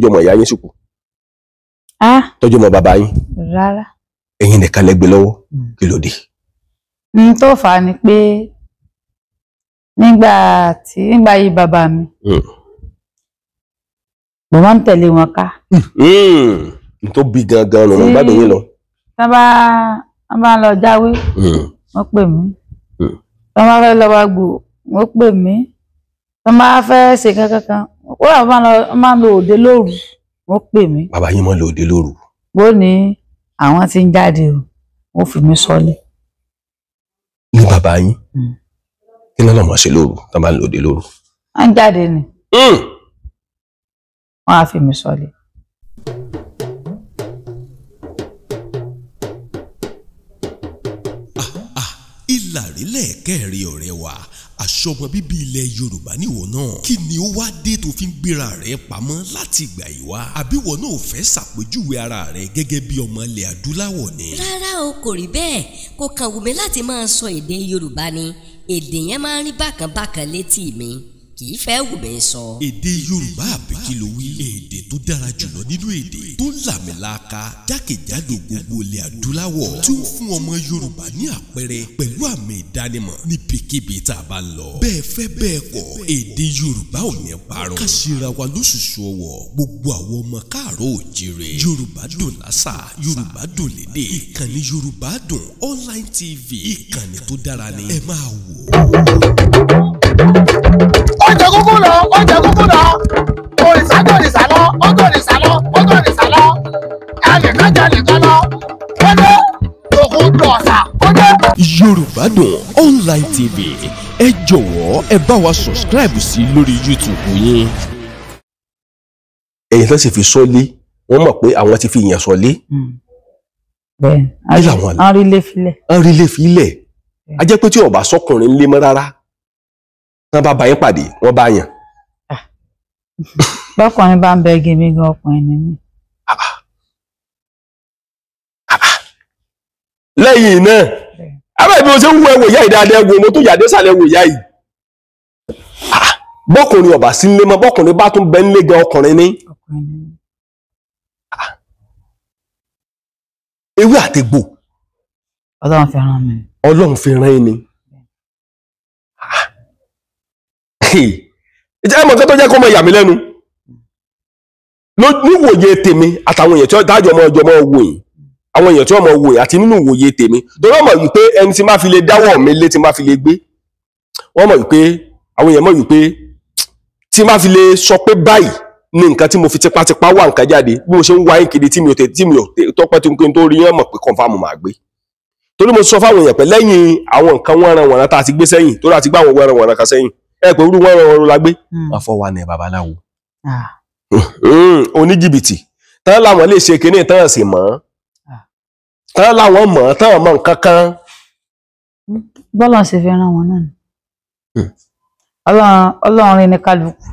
tọ́jú ọmọ ìyá yín sì kú, tọ́jú ọmọ bàbá yín? Rárá. Ẹ̀yin nìkan lẹ gbé lọ́wọ́, kí ló dé? N tó fà á ni pé nígbà yí bàbá mi, mo máa ń tẹ̀lé wọn ká. N tó bí gangan nù, mo gbádùn yín lọ. Tá bá lọ jáwé, wọ́n pè mí. Tá bá fẹ́ lọ wá gbò, wọ́n pè mí. Tá bá fẹ́ ṣe kankan, wọ́n máa ń lọ òde lóru, wọ́n pè mí. Bàbá yín máa ń lọ òde lóru. Bó ní àwọn tí ń jáde o, wọ́n fi mí sọ́lé. Ní bàbá yín, kí ló lọ́mọ ṣe lóru tá bá ń lọ òde lóru? Wọ́n ń jáde ni. Wọ́n á fi mí sọ́lé. Ìlàrílẹ̀ kẹrin ọ̀rẹ́ wa, aṣọmọ bíbí ilẹ̀ Yorùbá níwọ náà, kí ni ó wá dé tó fi ń gbéra rẹ̀ pamọ́ láti ìgbà yìí wá? Àbíwọ náà fẹ́ ṣàpèjúwe ara rẹ̀ gẹ́gẹ́ bí ọmọ ilẹ̀ adúláwọ̀ ni? Rárá o, kò rí bẹ́ẹ̀. Kò kàn wù mí láti máa sọ èdè Yorùbá ni. Èdè yẹn máa ń rí bákan bákan létí mi, kì í fẹ́ wù mí sọ. Èdè Yorùbá àbí kí ló wí? Èdè tó dára jùlọ nínú èdè tó ń làmìlaka jákèjádò gbogbo ilẹ̀ adúláwọ̀, tí ó fún ọmọ Yorùbá ní àpẹẹrẹ pẹ̀lú àmì ìdánimọ̀ níbikíbi tá a bá ń lọ. Bẹ́ẹ̀ fẹ́ bẹ́ẹ̀ kọ̀, èdè Yorùbá ò ní parun. Ká ṣera wa lóṣùṣù ọwọ̀, gbogbo àwọn ọmọ káàárọ̀ oòjíire. Yorùbá dùn lásà, Yorùbá dùn lédè. Ìkànnì Yorùbá Dùn Online TV, ìkànnì tó dára ni. Ẹ máa wò ó. Ọjọ́ kúkú lọ, ọjọ́ kúkú lọ, òrìṣà tó òrìṣà lọ, ọjọ́ òrìṣà lọ, ọjọ́ òrìṣà lọ, ẹnìkan jẹ nìkan lọ, ó dé òkú dọ̀ọ̀sà, ó dé. Yorùbá Dùn Online TV, ẹ jọ̀wọ́ ẹ bá wa subscribe sí lórí YouTube yín. Ẹ̀yin tó sì fi sọ́lé, wọ́n mọ̀ pé àwọn ti fi ìyàn sọ́lé. Bẹ́ẹ̀ wọ́n rí lé filẹ̀. Wọ́n rí lé filẹ̀. A jẹ́ pé tí ó bá sọ́kùnrin lé mọ́ rárá, tán bá bá yín pàdé, wọ́n bá yàn. Bọ́kùnrin bá ń bẹ igi mi gan, ọkùnrin ni mí. Lẹ́yìn náà, abẹ́ bí mo ṣe ń wo ẹwò ìyá yìí dáadáa, ẹwò mo tó yàdé sàlẹ̀ ẹwò ìyá yìí. Bọ́kùnrin ọ̀bà sí nílé mọ́, bọ́kùnrin bá tún bẹ nílé gan, ọkùnrin ní. Ewé àtegbò. Ọlọ́run fi rán mi. Ọlọ́run fi rán yín ni. Ẹ mọ̀ nǹkan tó jẹ́ kó mọ ìyà mi lẹ́nu níwòye tèmi àtàwọn èèyàn tí wọ́n dájọ́ ọmọ ọjọ́ ọmọ wò yìí, àwọn èèyàn tí wọ́n mọ̀ wò yìí àti nínú ìwòye tèmi, torí wọ́n mọ̀ wípé ẹni tí má fi lè dáwọ́ mi lé, tí má fi lè gbé, wọ́n mọ̀ wípé àwọn èèyàn mọ̀ wípé tí má fi lè sọ pé báyìí ní nǹkan tí mo fi tipátipá wá nǹkan jáde, bí mo ṣe ń wá yín kiri tí mi ò tọ́pẹ́ tí n tó rí yẹn mọ̀ pé kọ́nfàmù máa gbé. Torí mo sọ fáwọn èèyàn pé lẹ́yìn àwọn nǹkan wọ́nranwọ̀nran tá a ti gbé sẹ́yìn, torí a ti gbá àwọn wọ́nranwọ̀nran kan sẹ́yìn, ẹ pé irú wọ́nranwọ̀nran la gbé, wọ́n fọ́ wa ní babaláwo oníjìbìtì tán láwọn lè ṣe kinní tán sì mọ̀, tán láwọn mọ̀, tán mọ̀ nǹkan kan. Bọ́lá ṣe fi rán wọn náà ni. Ọlọ́run rí ní kálukú,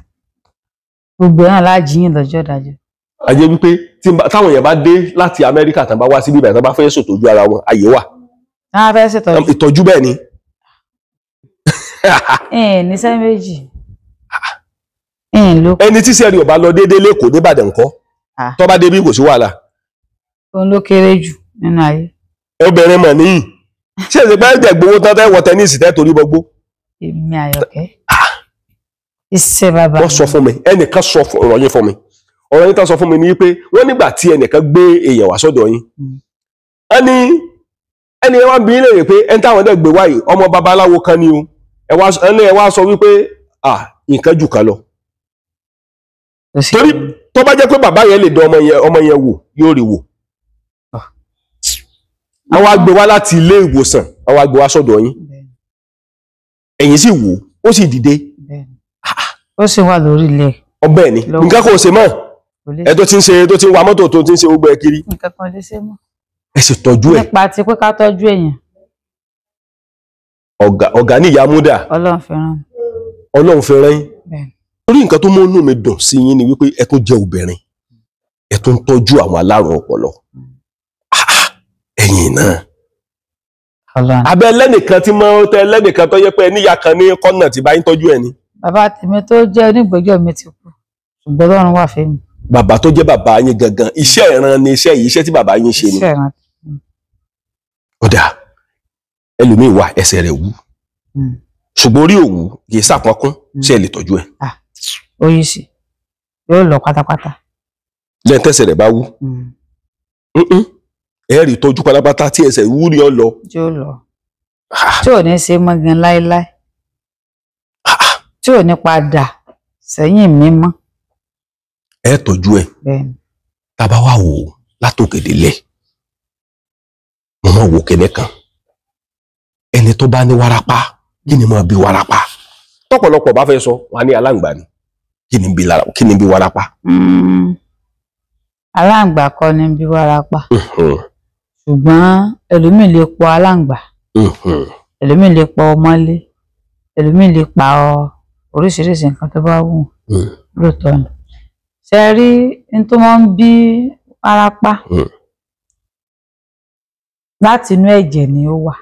gbogbo náà láàjìyìn lọ́jọ́ ìdájọ́. A jẹ́ wípé táwọn èèyàn bá dé láti Amẹ́ríkà tán bá wá síbí ìbàdàn bá fẹ́ ṣètọ́jú ara wọn, àyè wà. Táwọn fẹ́ ṣètọ́jú. Ìtọ́jú bẹ́ẹ̀ ni. Níṣẹ́ méjì. Ẹni tí sẹ́rí ọba lọ déédéé lẹ́kọ̀ọ́ nìbàdàn ńkọ́, tó bá débí kò sí wàhálà. Òun ló kéré jù nínú ayé. Obìnrin mọ̀ níyì, ṣé èsì pé ẹ̀jẹ̀ gbowó tán tẹ́ wọ tẹ́nísì tẹ́ torí gbogbo. Èmi Àyọ̀kẹ́, iṣẹ́ bàbá. Wọ́n sọ fún mi, ẹnìkan sọ ọ̀rọ̀ yín fún mi, ọ̀rọ̀ yín tán sọ fún mi ní pé wọ́n nígbà tí ẹnìkan gbé èèyàn wá sọ́dọ̀ yín, ẹni ẹni wá bí léèrè pé ẹni táwọn dẹ̀ gbé wáyé ọmọ babaláwo kan ni o, ẹni ẹ wá sọ wípé nǹkan jù kan lọ. Torí tó bá jẹ́ pé bàbá yẹn lè dán ọmọ yẹn wò, yóò rí wò. Wọ́n wá gbé wá láti ilé ìwòsàn, wọ́n wá gbé wá sọ́dọ̀ yín, ẹ̀yin sì wò ó sì dìde. Ó sì wà lórí ilẹ̀. Ọbẹ̀ ni nǹkan kò ṣe mọ́, ẹ tó ti ń ṣe, tó ti ń wa mọ́tò, tó ti ń ṣe gbogbo ẹ kiri. Nǹkan kan lè ṣe mọ́. Ẹ sì tọ́jú ẹ̀. Nípa ti pé ká tọ́jú èèyàn. Ọ̀gá ní ìyá múdà. Ọlọ́run fi rán. Ọlọ́run fi rán yín. Torí nǹkan tó mú inú mi dùn sí yín ni wípé ẹ tún jẹ́ obìnrin, ẹ tún tọ́jú àwọn alárùn ọpọlọ. Ẹ̀yin náà. Abẹ́ lẹ́nìkan tí mọ́ tẹ lẹ́nìkan tó yẹ pé níyà kan ní kọ́nà tí bá yín tọ́jú ẹ̀ ni. Bàbá tèmi tó jẹ́ onígbẹ́jọ́ mi ti kú, ṣùgbọ́n Ọlọ́run wà fẹ́mi. Bàbá tó jẹ́ bàbá yín gangan, iṣẹ́ ìran ni iṣẹ́ yìí, iṣẹ́ tí bàbá yín ṣe ni. Iṣẹ́ ìran. Ọ̀dà ẹlòmíì wà ẹsẹ̀ rẹ̀ wú, ṣùgbọ́n orí òwú kì í sàpọ̀nkún, ṣe lè tọ́jú ẹ̀? Oyin sì yóò lọ pátápátá. Lẹ́yìn tẹ́sẹ̀ rẹ̀ bá wú, ẹ rí tọ́jú pátápátá tí ẹsẹ̀ wú ni ọ lọ. Yóò lọ, tí ò ní ṣe mọ́ gan láéláé, tí ò ní padà sẹ́yìn mímọ́. Ẹ tọ́jú ẹ. Tábà wà wò látòkè délẹ̀, mo máa wò kẹ́nẹ́ kan, ẹni tó bá ní wárápá, kí ni máa bí wárápá? Tọ́pọ̀lọpọ̀ bá fẹ́ sọ wọn á ní aláǹgbá ni. Kí ni bí wárápá? Aláǹgbá kọ́ ni bí wárápá, ṣùgbọ́n ẹlòmíì lè pọ aláǹgbá, ẹlòmíì lè pọ ọmọlé, ẹlòmíì lè pa oríṣiríṣi nǹkan tó bá wù lóòótọ́ ni. Ṣe rí n tó máa ń bí wárápá, láti inú ẹ̀jẹ̀ ni ó wà.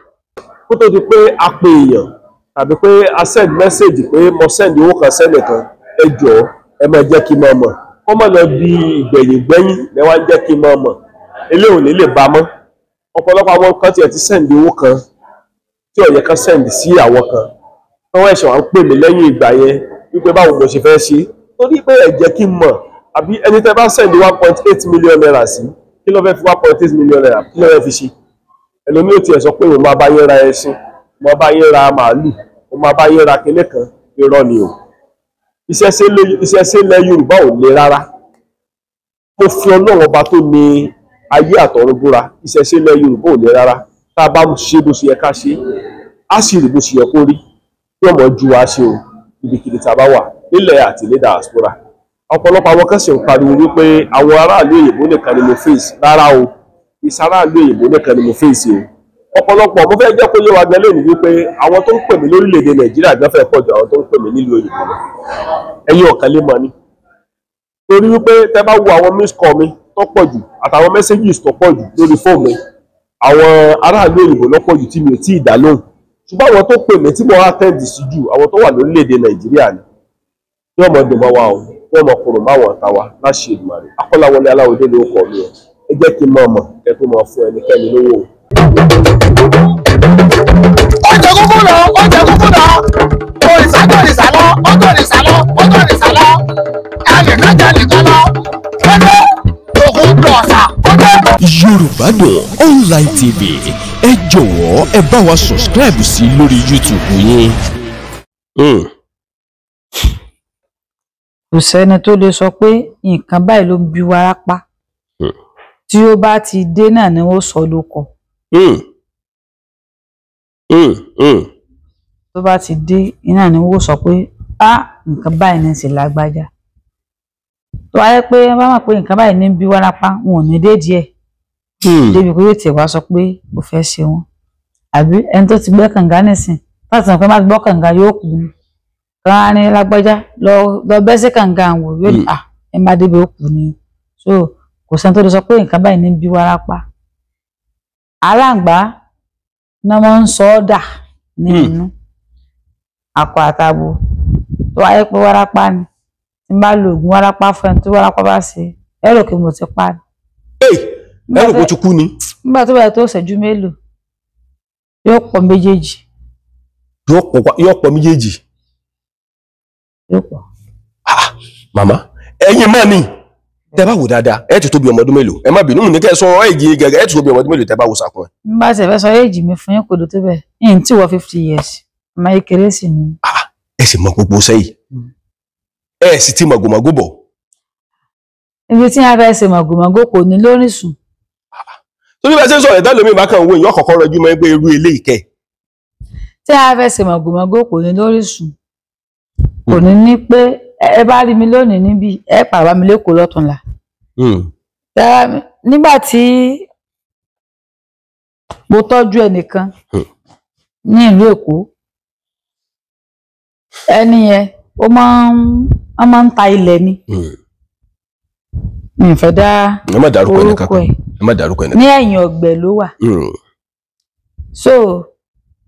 Kó tó di pé a pe èèyàn tàbí pé a send message pé mo send owó kan sẹ́nìkan, ẹ jọ̀ọ́ ẹ máa jẹ́ kí n máa mọ̀, kó má lọ di ìgbẹ̀yìn gbẹ́yìn lẹ́wà ń jẹ́ kí n máa mọ̀, eléyìí ò ní lè bá mọ́. Ọ̀pọ̀lọpọ̀ àwọn kan tiẹ̀ ti send owó kan tí ó yẹ kan send sí àwọn kan, tí wọ́n ẹ̀ṣẹ̀ wá ń pè mí lẹ́yìn ìgbà yẹn wípé báwo mo ṣe fẹ́ ṣe, torí pé ẹ jẹ́ kí n mọ̀. Àbí ẹni tẹ́ bá send 1.8 million naira sí, kí ló fẹ́ fi 1.8 million naira, kí ló fẹ́ fi ṣe? Ẹlòmíì ò tiẹ̀ sọ pé òun máa bá yín ra ẹṣin, òun máa bá yín ra màálù, òun máa bá yín ra kinní kan. Irọ́ ni o. Iṣẹ́ ilẹ̀ Yorùbá ò le rárá. Mo fi Ọlọ́run ọba tó ní ayé àtọ̀run búra, iṣẹ́ ilẹ̀ Yorùbá ò le rárá. Tá a bá ṣe bó ṣe yẹ ká ṣe, á sì rí bó ṣe yẹ kó rí. Bí ọmọ ju wa ṣe o, ibikíbi tá a bá wà nílẹ̀ àti ní diaspora. Ọ̀pọ̀lọpọ̀ àwọn kan sì ń pariwo wípé àwọn aráàlú òyìnbó nìkan ni mo face. Rárá o, ìsaráàlú òyìnbó nìkan ni mo face o. Ọ̀pọ̀lọpọ̀ mo fẹ́ jẹ́ kó yé wa gan lónìí wípé àwọn tó ń pè mí lórílẹ̀‐èdè Nàìjíríà gan fẹ́ pọ̀ ju àwọn tó ń pè mí nílùú òyìnbó lọ. Ẹ̀yin ọ̀kan lè mọ̀ ni. Torí wípé tẹ́ bá wo àwọn miss call mi tó pọ̀ jù àtàwọn messages tó pọ̀ jù lórí fóònù mi, àwọn aráàlú òyìnbó ló pọ̀ jù tí mi ò tí ì dá lóhùn. Ṣùgbọ́n àwọn tó pè mí tí mo attend sí jù, àwọn tó wà lórílẹ̀‐èdè Nàìjíríà ni. Yóò mọ dùn mọ́ wa o, yóò mọ kúrò máwọn ọ̀tá wa láṣẹ Èdùmàrè. Akọ́láwọlé Aláwọ̀dé ló kọ̀ mí o. Ẹ jẹ́ kí n mọ̀ mọ̀ kẹ́ tó mọ̀ fún ẹnikẹ́ni lówó o. Ó jẹ kúkú lọ, ó jẹ kúkú lọ, òrìṣà tó òrìṣà lọ, ó tó òrìṣà lọ, ó tó òrìṣà lọ, ẹnìkan jẹ nìkan lọ, ó dé òkun dọ̀ọ̀sà, ó dé. Yorùbá Dùn Online TV, ẹ jọ̀wọ́ ẹ bá wa subscribe sí lórí YouTube yín. Kò sẹ́ni tó lè sọ pé nǹkan báyìí ló ń bí wárápá. Tí ó bá ti dé náà ni ó sọ lóko. Tó bá ti dé iná ni ó sọ pé á nǹkan báyìí ní sí lágbájá. Tó wáyé pé wọ́n bá mọ̀ pé nǹkan báyìí ní bí wárápá, wọn ò ní dé díẹ̀. Débi pé yóò tiẹ̀ wá sọ pé ó fẹ́ ṣe wọn. Àbí ẹni tó ti gbẹ́ kànga nísìn, láti sọ pé má ti gbọ́ kànga yóò kú ni. Kàn á ní lágbájá lọ bẹ́ sí kànga àwọn yóò ní à ẹ má débi ó kú ni. So kò sẹ́ni tó lè sọ pé nǹkan báyìí ní bí wárápá. Aláǹgbá náà máa ń sọ ọ́ dà ní inú akọ àtabo. Tó wáyé pé wárápá ni, tí n bá lo oògùn wárápá fún ẹni tí wárápá bá ṣe, ẹ rò pé mo ti pa ni. Ẹ rò pé ó ti kú ni. Nígbà tó bá yẹ tó ṣẹ́jú mélòó, yóò pọ̀ méjèèjì. Yóò pọ̀ méjèèjì. Yóò pọ̀. Màmá, ẹ̀yin máa ní tẹ́ bá wò dáadáa, ẹ ti tó bí ọmọ ọdún mélòó? Ẹ má bínú ní kẹ́ ẹ sọ èjì gẹ́gẹ́, ẹ ti tó bí ọmọ ọdún mélòó tẹ́ bá wò sàkún ẹ. N bá ṣe fẹ́ sọ èjì mi fún yín kò ló tó bẹ́ẹ̀, yín tí wọ 50 years, ọmọ kékeré sì ni. Ẹ sì mọ gbogbo sẹ́yìn, ẹ sì ti mọ̀gòmọ̀gò bọ̀. Ibi tí a fẹ́ ṣe mọ̀gòmọ̀gò kò ní lóríṣun. Torí bá ṣe ń sọ̀rọ̀ ẹ̀dá lómi ìbákan owó ìyọ́ kọ̀ọ̀kan rọjú mọ́ ẹgbẹ́ irú eléyìí kẹ́. Tí a fẹ́ ṣe mọ̀gòmọ̀gò kò ní lóríṣun, kò ní ní pé ẹ bá rí mi lónìí níbí, ẹ pàrọ̀ mi lẹ́kọ̀ọ́ lọ́túnla. Nígbà tí mo tọ́jú ẹnìkan ní ìlú Èkó, ẹni yẹn ó máa ń ta ilẹ̀ ni. Mi ò fẹ́ dá orúkọ ẹ̀. Ní ẹ̀yìn ọ̀gbẹ́ ló wà. So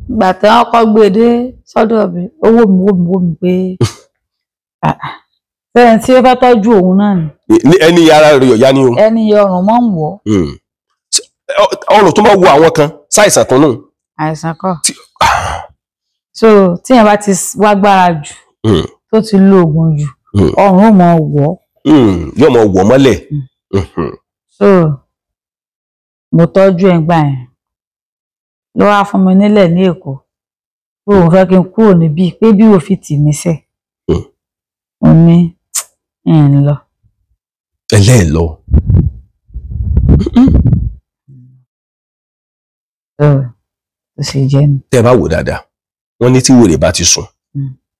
ìgbà tí wọ́n kọ́ gbé dé sọ́dọ̀ mi, owó mi wò mí pé Sẹ́yìn tí ó fẹ́ tọ́jú òun náà ni. Ẹni ara rẹ̀ ọ̀yá ni o. Ẹni ọrùn mọ́ ń wọ̀. Ọrùn tó máa wo àwọn kan ṣàìsàn kan náà. Àìsàn kọ́. So tíyẹn bá ti wá gbára jù tó ti lo oògùn jù, ọrùn ó máa wọ̀. Yóò máa wọ̀ mọ́lẹ̀. So mo tọ́jú ẹ̀ gbà yẹn ló wá fún mi nílẹ̀ ní Èkó pé òun fẹ́ kí n kúrò níbí pé bí òfin tì mí sẹ́. Mo ní ń lọ. Ẹlẹ́ẹ̀ lọ. Ó sì jẹ́ ni. Tẹ́ ẹ bá wò dáadáa, wọ́n ní tí wèrè bá ti sùn,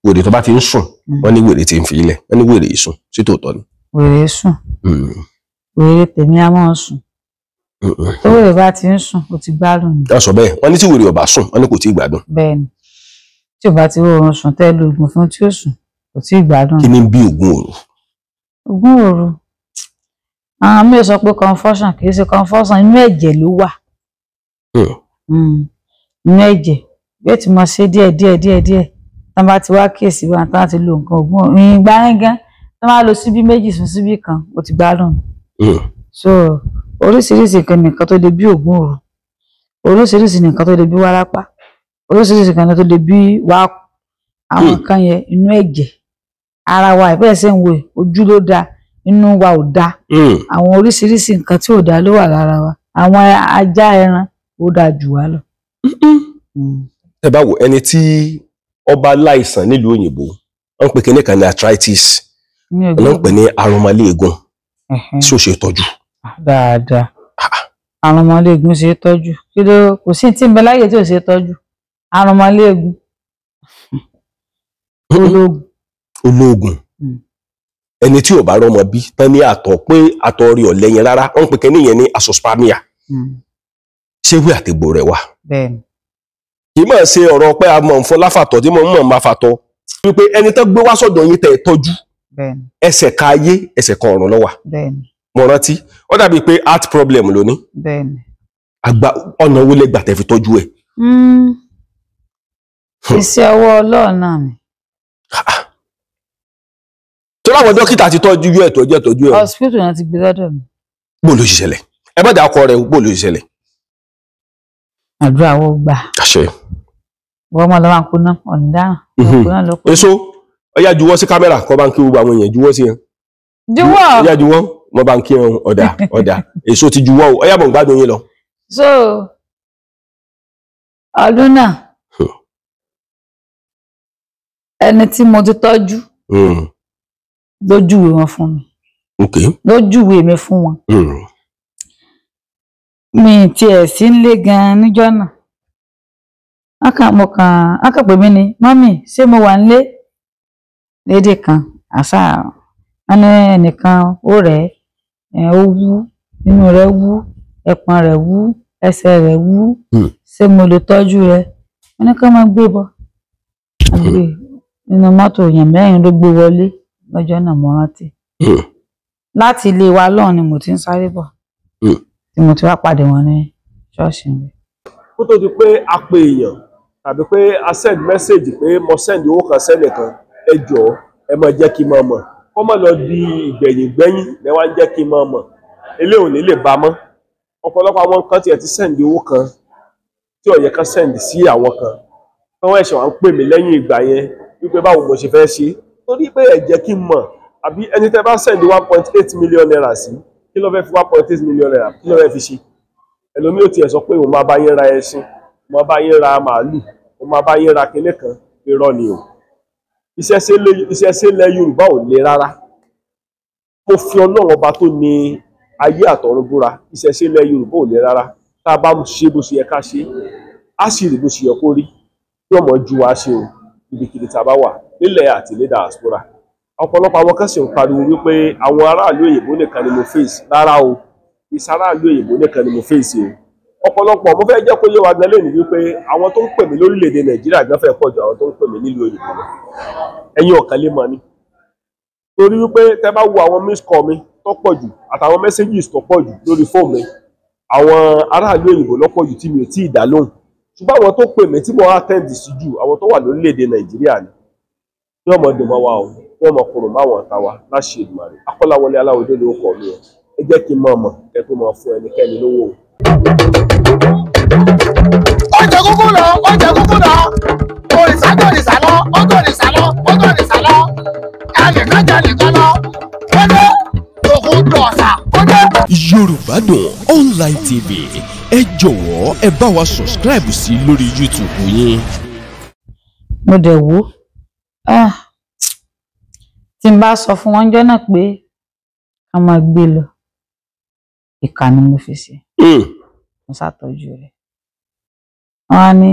wèrè tó bá ti ń sùn, wọ́n ní wèrè ti ń fi ilẹ̀, wọ́n ní wèrè yìí sùn, sí tòótọ́ ni. Wèrè sùn. Wèrè tèmi á máa sùn. Tó wèrè bá ti ń sùn, ó ti gbádùn ni. Wọ́n sọ bẹ́ẹ̀, wọ́n ní tí wèrè ò bá sùn, wọ́n ní kò tí ì gbádùn. Bẹ́ẹ̀ni, tí ò bá ti rọrùn sùn tẹ́ lo oògùn fún tí ó sùn, kò tí ì gbádùn. Kí ni bí oògùn òru? Oògùn òru. Àwọn míì sọ pé confusion, kì í ṣe confusion, inú ẹ̀jẹ̀ ló wà. Inú ẹ̀jẹ̀ bí ó ti mọ ṣe díẹ̀ díẹ̀ díẹ̀ díẹ̀, tán bá ti wá kíyèsí wa, tán bá ti lo nǹkan oògùn ìgbà yẹn gan, tán bá lo síbí méjì sùn síbí kan, ó ti gbádùn. So oríṣiríṣi nǹkan nìkan tó lè bí oògùn òru, oríṣiríṣi nǹkan tó lè bí wárápá, oríṣiríṣi nǹkan tó lè bí wá àwọn nǹkan yẹn inú ẹ̀jẹ̀ ara wa ìbẹ́ẹ̀ ṣe ń wo ojú ló dáa, inú wa ò dáa. Àwọn oríṣiríṣi nǹkan tí ò dáa ló wà lára wa. Àwọn ajá ẹran ó dáa jù wá lọ. Ẹ bá wo ẹni tí ọba láìsàn nílùú òyìnbó, wọ́n ń pè kíní kan ní arthritis, wọ́n ń pè ní arúmọléegun, tí ó ṣe tọ́jú. Dáadáa, arúmọléegun ṣe é tọ́jú. Kí ló kò sí tí ń bẹ láyé tí ò ṣe é tọ́jú? Arúmọléegun ológun. Ológun. Ẹni tí ò bá rọ́mọ bí tán ní àtọ̀ pé àtọ̀ rí ọ̀lẹ́yìn rárá, wọ́n ń pè kíní yẹn ní azoospermia. Ṣé wí àtẹ̀gbò rẹ̀ wà? Bẹ́ẹ̀ni. Kì í máa ṣe ọ̀rọ̀ pé a mọ̀ ń fún láfàtọ̀ tí mo mọ̀ máa fàtọ̀. Wípé ẹni tó gbé wá sọ́dọ̀ yín tẹ̀ tọ́jú. Ẹsẹ̀ ka ayé, ẹsẹ̀ kan ọ̀run ló wà. Mo rántí, ó dàbí pé heart problem ló ní. Àgbà ọ̀nà owó lẹ́gbà tẹ̀ fi tọ́jú ẹ̀. Iṣẹ́ ọwọ́ Ọlọ́run náà ni. Tó láwọn dókítà ti tọ́jú ẹ̀ tọ́jú ẹ̀ tọ́jú ẹ̀. Hospital náà ti gbé lọ́dọ̀ mi. Bó ló ṣe ṣẹlẹ̀? Ẹ bá dà ọkọ rẹ̀, bó ló ṣe ṣẹlẹ̀? Àdúrà wo gbà. Àṣẹ. Wọ́n máa lọ máa ń kuná ọ̀nì dáhùn. Èso ọ̀yá juwọ́ sí kámẹ́rà kọ́ bá ń kí gbogbo àwọn èèyàn juwọ́ sí yẹn. Juwọ́. Ọ̀yá juwọ́ mo bá ń kí ẹun ọ̀dà ọ̀dà èso ti juwọ́ o ọ̀yá mọ̀ ń gbádùn yín lọ. So ọdún náà ẹni tí mo ti tọ́jú lójúwe wọn fún mi. Lójúwe mi fún wọn. Mi tiẹ̀ sí nílé gan-an níjọ́ náà. Wọ́n kàn pè mí ni, mọ́mì ṣé mo wà nílé? Lédè kan, àṣà wọn ní ẹnìkan ó rẹ̀ ẹ́, ó wú, inú rẹ̀ wú, ẹpọ̀n rẹ̀ wú, ẹsẹ̀ rẹ̀ wú, ṣé mo lè tọ́jú rẹ̀? Wọ́n ní ká máa gbé bọ̀. Nínú mọ́tò èèyàn mẹ́rin ló gbé wọlé lọ́jọ́ náà, mo rántí. Láti ilé wa lọ́hùn ni mo ti ń sáré bọ̀. Tí mo ti wá pàdé wọn ní ṣọ́ọ̀ṣì mi. Kó tó di pé a pe èèyàn tàbí pé a send message pé mo send owó kan sẹ́nìkan, ẹ jọ̀ọ́ ẹ máa jẹ́ kí n máa mọ̀. Kó má lọ di ìgbẹ̀yìn gbẹ́yìn lẹ wá ń jẹ́ kí n máa mọ̀. Eléyìí ò ní lè bá mọ́. Ọ̀pọ̀lọpọ̀ àwọn kan tiẹ̀ ti send owó kan tí ó yẹ kán send sí àwọn kan. Tí wọ́n ẹ̀ṣẹ̀ wá ń pè mí lẹ́yìn ìgbà yẹn wípé báwo mo ṣe fẹ́ ṣe. Torí pé ẹ jẹ́ kí n mọ̀, àbí ẹni tẹ́ bá send 1.8 million naira sí, kí ló fẹ́ fi 1.8 million naira kí ló fẹ́ fi ṣe? Ẹlòmíì ò tiẹ̀ sọ pé òun máa bá yín ra ẹṣin, òun máa bá yín ra màálù, òun máa bá yín ra kinní kan, irọ́ ni o. Iṣẹ́ ilẹ̀ Yorùbá ò le rárá. Mo fi Ọlọ́run ọba tó ní ayé àtọ̀run búra, iṣẹ́ ilẹ̀ Yorùbá ò le rárá. Tá a bá ṣe bó ṣe yẹ ká ṣe, á sì rí bó ṣe yẹ kó rí. Yóò mọ̀ ju wa ṣe o, ibikíbi tá a bá wà nílẹ̀ àti ní diaspora. Ọ̀pọ̀lọpọ̀ àwọn kan sì ń pariwo wípé àwọn aráàlú òyìnbó nìkan ni mo face. Rárá o, ìsaráàlú òyìnbó nìkan ni mo face o. Ọ̀pọ̀lọpọ̀ mo fẹ́ jẹ́ kó yé wa gan lẹ́nu wípé àwọn tó ń pè mí lórílẹ̀‐èdè Nàìjíríà gan fẹ́ pọ̀ ju àwọn tó ń pè mí nílùú òyìnbó lọ. Ẹ̀yin ọ̀kan lè mọ̀ ni. Torí wípé tẹ́ bá wo àwọn miss call mi tó pọ̀ jù àtàwọn messages tó pọ̀ jù lórí fóònù mi, àwọn aráàlú òyìnbó ló pọ̀ jù tí mi ò tí ì dá lóhùn. Ṣùgbọ́n àwọn tó pè mí tí mo attend sí jù, àwọn tó wà lórílẹ̀‐èdè Nàìjíríà ni. Yóò mọ̀ dùn mọ́ wa o. Yóò mọ kúrò máwọn ọ̀tá wa láṣẹ Èdùmàrè. Akọ́láwọlé Aláwọ̀dé ló kọ̀ mí o. Ẹ jẹ́ kí n mọ̀ mọ̀ kẹ́ tó mọ̀ fún ẹnikẹ́ni lówó o. Ó jẹ kúkú lọ, ó jẹ kúkú lọ, òrìṣà tó òrìṣà lọ, ó tó òrìṣà lọ, ó tó òrìṣà lọ, ẹnìkan jẹ nìkan lọ, ó dé òkun dọ̀ọ̀sà, ó dé. Yorùbá Dùn Online TV, ẹ jọ̀wọ́ ẹ bá wa subscribe sí lórí YouTube yín. Mo dẹ̀ wò ó, tí n bá sọ fún wọn jọ́ náà pé ká máa gbé lọ, ìkà ni mo fi ṣe. Mo ṣàtọ́jú rẹ̀. Wọ́n á ní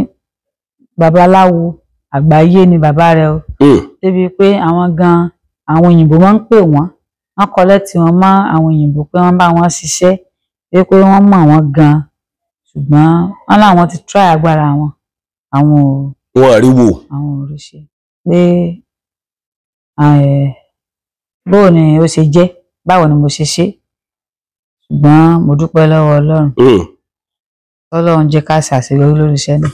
babaláwo àgbáyé ni bàbá rẹ̀ o, débi pé àwọn gan àwọn òyìnbó máa ń pè wọ́n, wọ́n kọ lẹ́tì wọn mọ́ àwọn òyìnbó pé wọ́n bá wọn ṣiṣẹ́, pé wọ́n mọ̀ wọ́n gan, ṣùgbọ́n wọ́n láwọn ti try agbára wọn, àwọn ò wọn rí wò, àwọn ò rí ṣe. Pé bóò ni ó ṣe jẹ́, báwo ni mo ṣe ṣe, ṣùgbọ́n mo dúpẹ́ lọ́wọ́ Ọlọ́run. Ọlọ́run jẹ́ ká ṣàṣeyọrí lórí iṣẹ́ náà.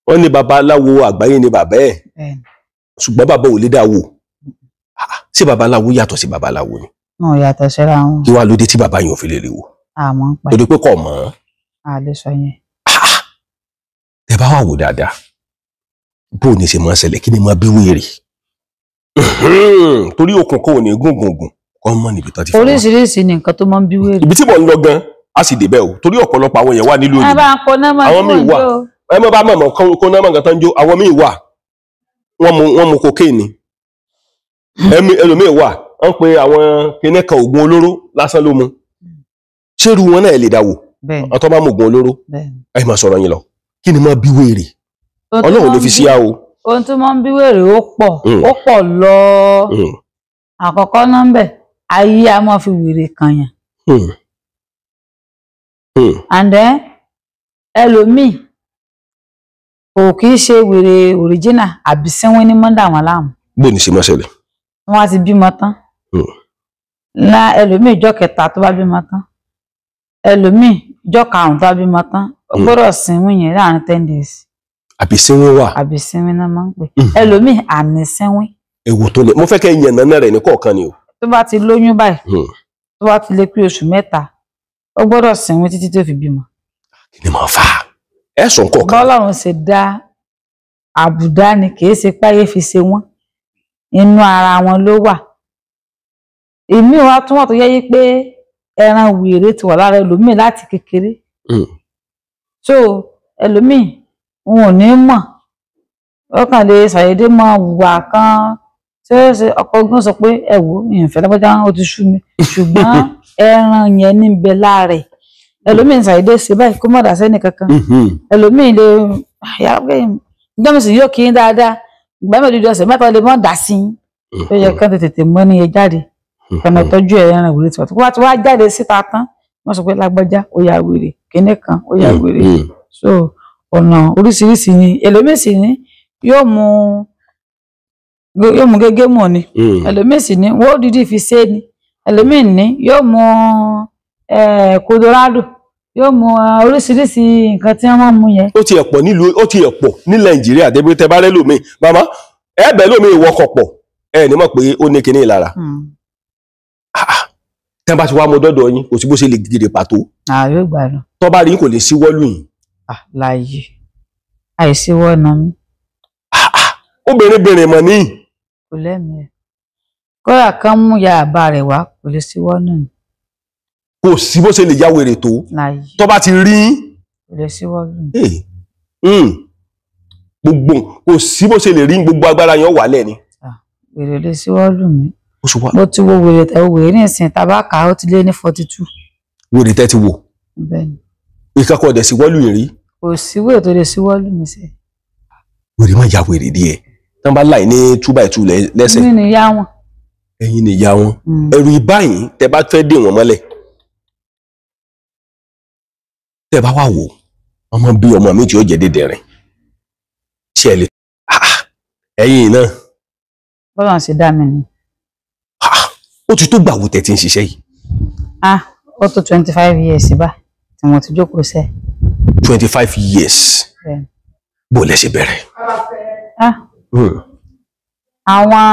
Wọ́n ní babaláwo àgbáyé ni bàbá ẹ̀, ṣùgbọ́n bàbá ò lè dá wò. Ṣé babaláwo yàtọ̀ sí babaláwo ni? Wọn ò yàtọ̀ síra wọn. Kí wàá ló dé tí bàbá yẹn ò fi lè rí wò? Àmọ́ ń pa torí pé kò mọ̀. A lè sọ yẹn. Tẹ bá wà wò dáadáa, bó ní ṣe máa ṣẹlẹ̀, kí ni máa bí wéèrè? Torí okùn kan ò ní gùn gùn gùn kọ́ mọ́ níbi tán ti fẹ́ wọn. Oríṣiríṣi ni nǹkan tó máa ń bí wéèrè. Ibi tí mò ń lọ gan a sì débẹ̀ o, torí ọ̀pọ̀lọpọ̀ àwọn èèyàn wà nílùú òyìnbó. Àwọn míì wà, ẹ mọ̀ bá mọ̀ kó náà mọ̀ nǹkan tán jó. Àwọn míì wà, wọ́n mu kokéènì. Ẹlòmíì wà, wọ́n pe àwọn kinní kan oògùn olóró lásán ló mu. Ṣérú wọn náà lè dáwò? Ọtọ́ bá mú oògùn olóró, ẹ máa sọ̀rọ̀ yín lọ. Kí ni máa bí wéèrè? Ọlọ́run ló fi sí á o. Ohun tó máa ń bí wéèrè ó pọ̀, ó pọ̀ lọ. Àkọ́kọ́ náà ń bẹ̀, ayé a máa fi wèrè kànyàn. And then ẹlòmíì kò kì í ṣe wèrè original, àbí sínwín ní mọ́ndà wọn láàmú. Bó ni ṣe máa ṣẹlẹ̀? Wọ́n á ti bímọ tán. Ńlá ẹlòmíì ìjọ́ kẹta tó bá bímọ tán, ẹlòmíì ìjọ́ karùn-ún tó bá bímọ tán, ó gbọ́dọ̀ sínwín yẹn láàrin 10 days. Àbí sínwín wà? Àbí sínwín náà máa ń pè. Ẹlòmíì àní sínwín. Ewu tó lè, mo fẹ́ kẹ́ yànnà náà rẹ̀ ní kọ̀ọ̀kan ni o. Tó bá ti lóyún báyìí, tó bá ti lè pé oṣù 3, ó gbọ́dọ̀ sínwín títí tó fi bímọ. Kí ni màá fà á? Ẹ sọ nǹkan kan. Bọ́lọ́run ṣe dá àbùdá ni, kì í ṣe páyé fi ṣe wọ́n, inú ara wọn ló wà. Èmi wa tún wà tó yẹ yí pé ẹran wèrè ti wà lára ẹlòmíì láti kékeré. So ẹlòmíì wọn ò ní mọ̀, ó kàn lè ṣàyédé mọ wà kan tí ó ṣe ọkọ ogun sọ pé ẹ wò ìfẹ́ lágbájá ó ti sú mi, ṣùgbọ́n ẹran yẹn níbẹ̀ lára ẹ̀. Ẹlòmíì ṣàyédé ṣe báyìí kó má dà sẹ́ni kankan. Ẹlòmíì lè jọ́mísì yóò kí n dáadáa, ìgbà mẹ́rin ọ̀sẹ̀ mẹ́ta lè má dà sí i, ó yẹ kán tètè mọ́ ní yẹn jáde, kọ́nà tọ́jú ẹ̀ ẹran wèrè tiwa tó wá ti wá jáde síta tán, wọ́n sọ pé lágbájá ó ya wèrè, kíní kan ó ya wèrè. So ọ̀nà oríṣiríṣi ni. Ẹlòmíì sì ní yóò mú gégé mọ̀ ni, ẹlòmíì sì ní wọ́n dídí fi ṣe ni, ẹlòmíì ní yóò mú Colorado, yóò mú oríṣiríṣi nǹkan tí wọ́n mú yẹn. Ó ti ẹ̀ pọ̀ nílùú, ó ti ẹ̀ pọ̀ ní Nàìjíríà débi tẹ bá rẹ́ lómi, màmá ẹ bẹ̀ lómi ìwọkọ̀ pọ̀, ẹ ní mọ̀ pé ó ní kinní lára. Tẹ́ bá ti wá mọ dọ́dọ̀ yín, kò sí bó ṣe lè gidi pàtó. Ààrẹ gbà lọ. Tọ́ bá rí kò lè síwọ́ lù yín. Láàyè àìsíwọ́ ọ̀nà mi. Obìnrin bìnrin mọ̀ ní. Kò lẹ́mìí ẹ̀. Kódà kan mú ya àbá rẹ̀ wá, kò lè síwọ́ náà. Kò sí bó ṣe lè ya wèrè tó. Láàyè. Tọ́ bá ti rí. Kò lè síwọ́ lù. Gbogbo kò sí bó ṣe lè rí, gbogbo agbára yẹn wà lẹ́ni. Wèrè lè síwọ́ lù mí. Mo ti wo wèrè tẹ wèrè ní ìsìn tabaka, ó ti lé ní 42. Wèrè tẹ ti wò. Bẹ́ẹ̀ni. Ìkẹ́kọ̀ọ́ dẹ̀ síwọ́ lù yín rí. Kò sí wèrè tó lè síwọ́ lù mí sẹ́. Wèrè máa ya wèrè díẹ̀. Tán bá láì ní 2x2 lẹ́sẹ̀. Ẹ̀yin ni ìyá wọn. Ẹ̀yin ni ìyá wọn. Ẹ̀rù ìbáyìí tẹ bá fẹ́ dè wọ́n mọ́lẹ̀. Tẹ bá wà wò, ọmọ bí ọmọ mi tí ó jẹ́ dédé rìn. Ṣé ẹ lè ẹ̀yin náà? Bọ́lá ṣe dá mi ni. Ó ti tó gbàwó tẹ̀ tí ń ṣiṣẹ́ yìí. Ó tó 25 years bá tí mo ti jókòó sẹ́. 25 years. Bó lẹ ṣe bẹ̀rẹ̀? Àwọn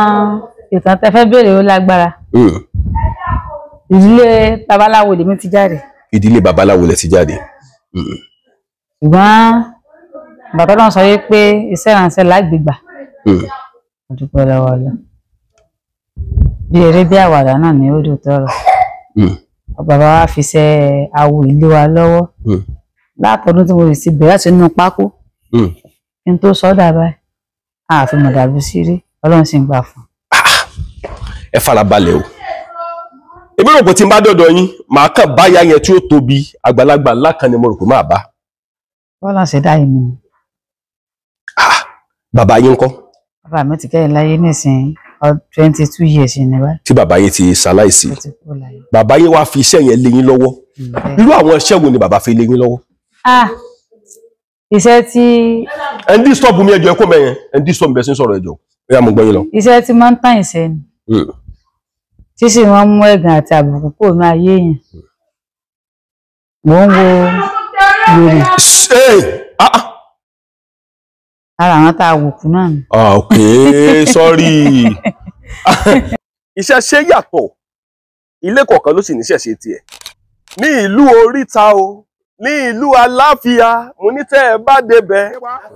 ìtàn tẹ́ fẹ́ béèrè ó lágbára. Ìdílé babaláwo lèmi ti jáde. Ìdílé babaláwo lẹ ti jáde. Ṣùgbọ́n bàbá náà sọ wípé iṣẹ́ ìránṣẹ́ lágbègbà. Mo dúpẹ́ lọ́wọ́ Ọlọ́run. Bí eré bí àwàdà náà ni ó dùn tọrọ. Bàbá wa fi ṣe awo ìlú wa lọ́wọ́. Látọdún tí mo sì ti bẹ̀rẹ̀ láti inú pákó. Kí n tó sọ dà báyìí, àfi mọ̀dàbí sí rí, Ọlọ́run sì ń gbà fún. Ẹ farabalẹ̀ o. Èmi rò pé tí n bá dọ̀dọ̀ yín, màá kàn báyà yẹn tí ó tóbi àgbàlagbà ńlá kan ni mo rò pé máa bá. Bọ́lá ṣe dá yìí mi. Bàbá yín ńkọ́? Bàbá mi ti kẹ́yìn láyé nísìnyí 22 years ní báyìí. Tí bàbá yín ti ṣaláìsí. Bàbá yín wá fi iṣẹ́ yẹn lé yín lọ́wọ́. Irú àwọn iṣẹ́ wo ni bàbá fi lé yín lọ́wọ́? Iṣẹ́ tí. Ẹ ń disturb mi ẹjọ́ ẹ kó mẹ́yẹn, ẹ ń disturb mi bẹ́ẹ̀ sí ń sọ̀rọ̀ ẹjọ́. Ó yá mo gbọ́ yín lọ. Iṣẹ́ tí máa ń tàn ìṣẹ́ ni. Tí sì máa ń mú ẹ̀gàn àti àbùkù kúrò ní ayé yẹn. Mò ń wo wèrè. Ara àwọn tá a wò kú náà ni. Ok, sorry. Iṣẹ́ ṣe yàtọ̀, ilé kọ̀ọ̀kan ló sì níṣẹ́ ṣe tiẹ̀. Ní ìlú Oríta o, ní ìlú Aláfíà, mo ní tẹ́ ẹ bá débẹ̀.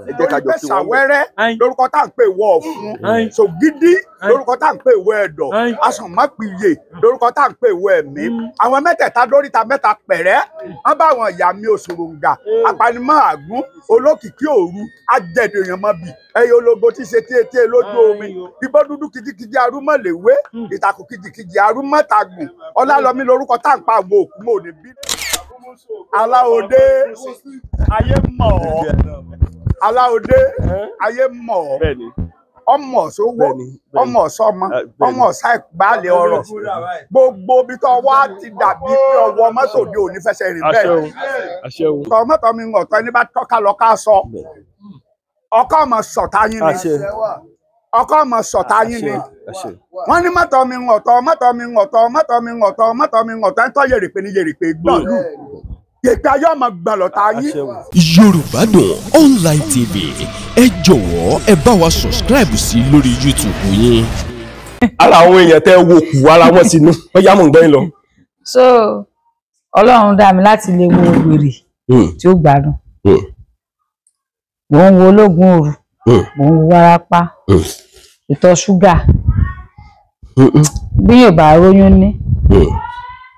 Ẹ jẹ́ ká jọ kí wọ́n wẹ́rẹ́ lórúkọ tá à ń pè wọ ọ̀fun, Ṣògídí lórúkọ tá à ń pè wọ ẹ̀dọ̀, Aṣànmápìyè lórúkọ tá à ń pè wọ ẹ̀mí. Àwọn mẹ́tẹ̀ẹ̀ta lóríta mẹ́ta pẹ̀rẹ́, wọ́n bá àwọn ìyá mi Òṣòròǹgà, apanimọ̀ àgún, olókìkí òru, ajẹ̀dẹ̀yànmọ́bì, ẹyẹ ológo tí ṣe téeté lójú omi, ibọ́ dúdú kìjikìji arúmọ̀léwé, ìtàkùn kìjikìji arúmọ̀tàgùn, Ọlálọ́mí lórúkọ tá à ń pa àwọn òkú mọ́ òní bí. Aláòdé ayé mọ̀ ọ́, Aláòdé ayé mọ̀ ọ́, ọmọ sówó, ọmọ sọmọ, ọmọ ṣàìbalẹ̀ ọ̀rọ̀, gbogbo ibi tó wá ti dàbí pé ọwọ́ mọ́tò di òní fẹsẹ̀ rìn bẹ́ẹ̀. Tọ́ mọ́tò mi ń ọ̀tọ́ ẹni bá tọ́ka lọ ká sọ, ọkọ ọmọ sọ̀tá yín ni, ọkọ ọmọ sọ̀tá yín ni. Wọ́n ní mọ́tò mi ń ọ̀tọ̀, mọ́tò mi ń ọ̀tọ̀, mọ́tò mi ń ọ̀tọ̀, mọ́tò mi ń ọ̀tọ̀, ẹ̀ ń tọ́ yèrèpè ní yèrèpè gbọ̀n lù. Yèpẹ̀ ayé ọmọ gbọ̀lọ̀ta yín. Yorùbá Dùn Online TV, ẹ jọ̀wọ́ ẹ bá wa subscribe sí lórí YouTube yín. Ara àwọn èèyàn tẹ́ wo kù ara wọn sínú, wọ́n yá mọ̀ ń gbẹ́yìn lọ. So Ọlọ́run dá mi láti lè wo wèrè tí ó gbádùn. Mò ń wo ológun òru, mò ń wo wárápá, ìtọ̀ ṣúgà. Bí yóò bá róyún ní,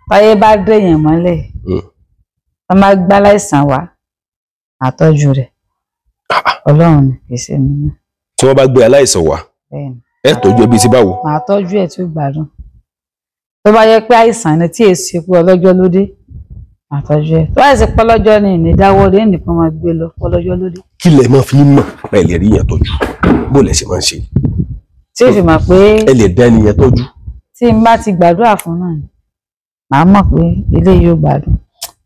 táyé bá dèèyàn mọ́lẹ̀, wọ́n máa gbá láìsàn wá, àtọ́jú rẹ̀. Ọlọ́run ni kì í ṣe mi náà. Tí wọ́n bá gbé aláìsàn wá, ẹ tọ́jú ẹbí sí báwo? Màá tọ́jú ẹ̀ tí ó gbádùn. Tó bá yẹ pé àìsàn ni tí èsì pé ọlọ́jọ́ ló dé, màá tọ́jú ẹ̀. Tó bá sì pé ọlọ́jọ́ ni ìní dáwọ́ lé nìkan máa gbé lọ ọlọ́jọ́ ló dé. Kí lẹ máa fi mọ̀ pé ẹ lè rí yẹn tọ́jú? Bó lẹ ṣe máa ń ṣe? Tí ì fi mọ̀ pé ẹ lè dá ẹni yẹn tọ́jú. Tí n bá ti gbàdúrà fún náà ni, màá mọ̀ pé eléyìí ó gbádùn,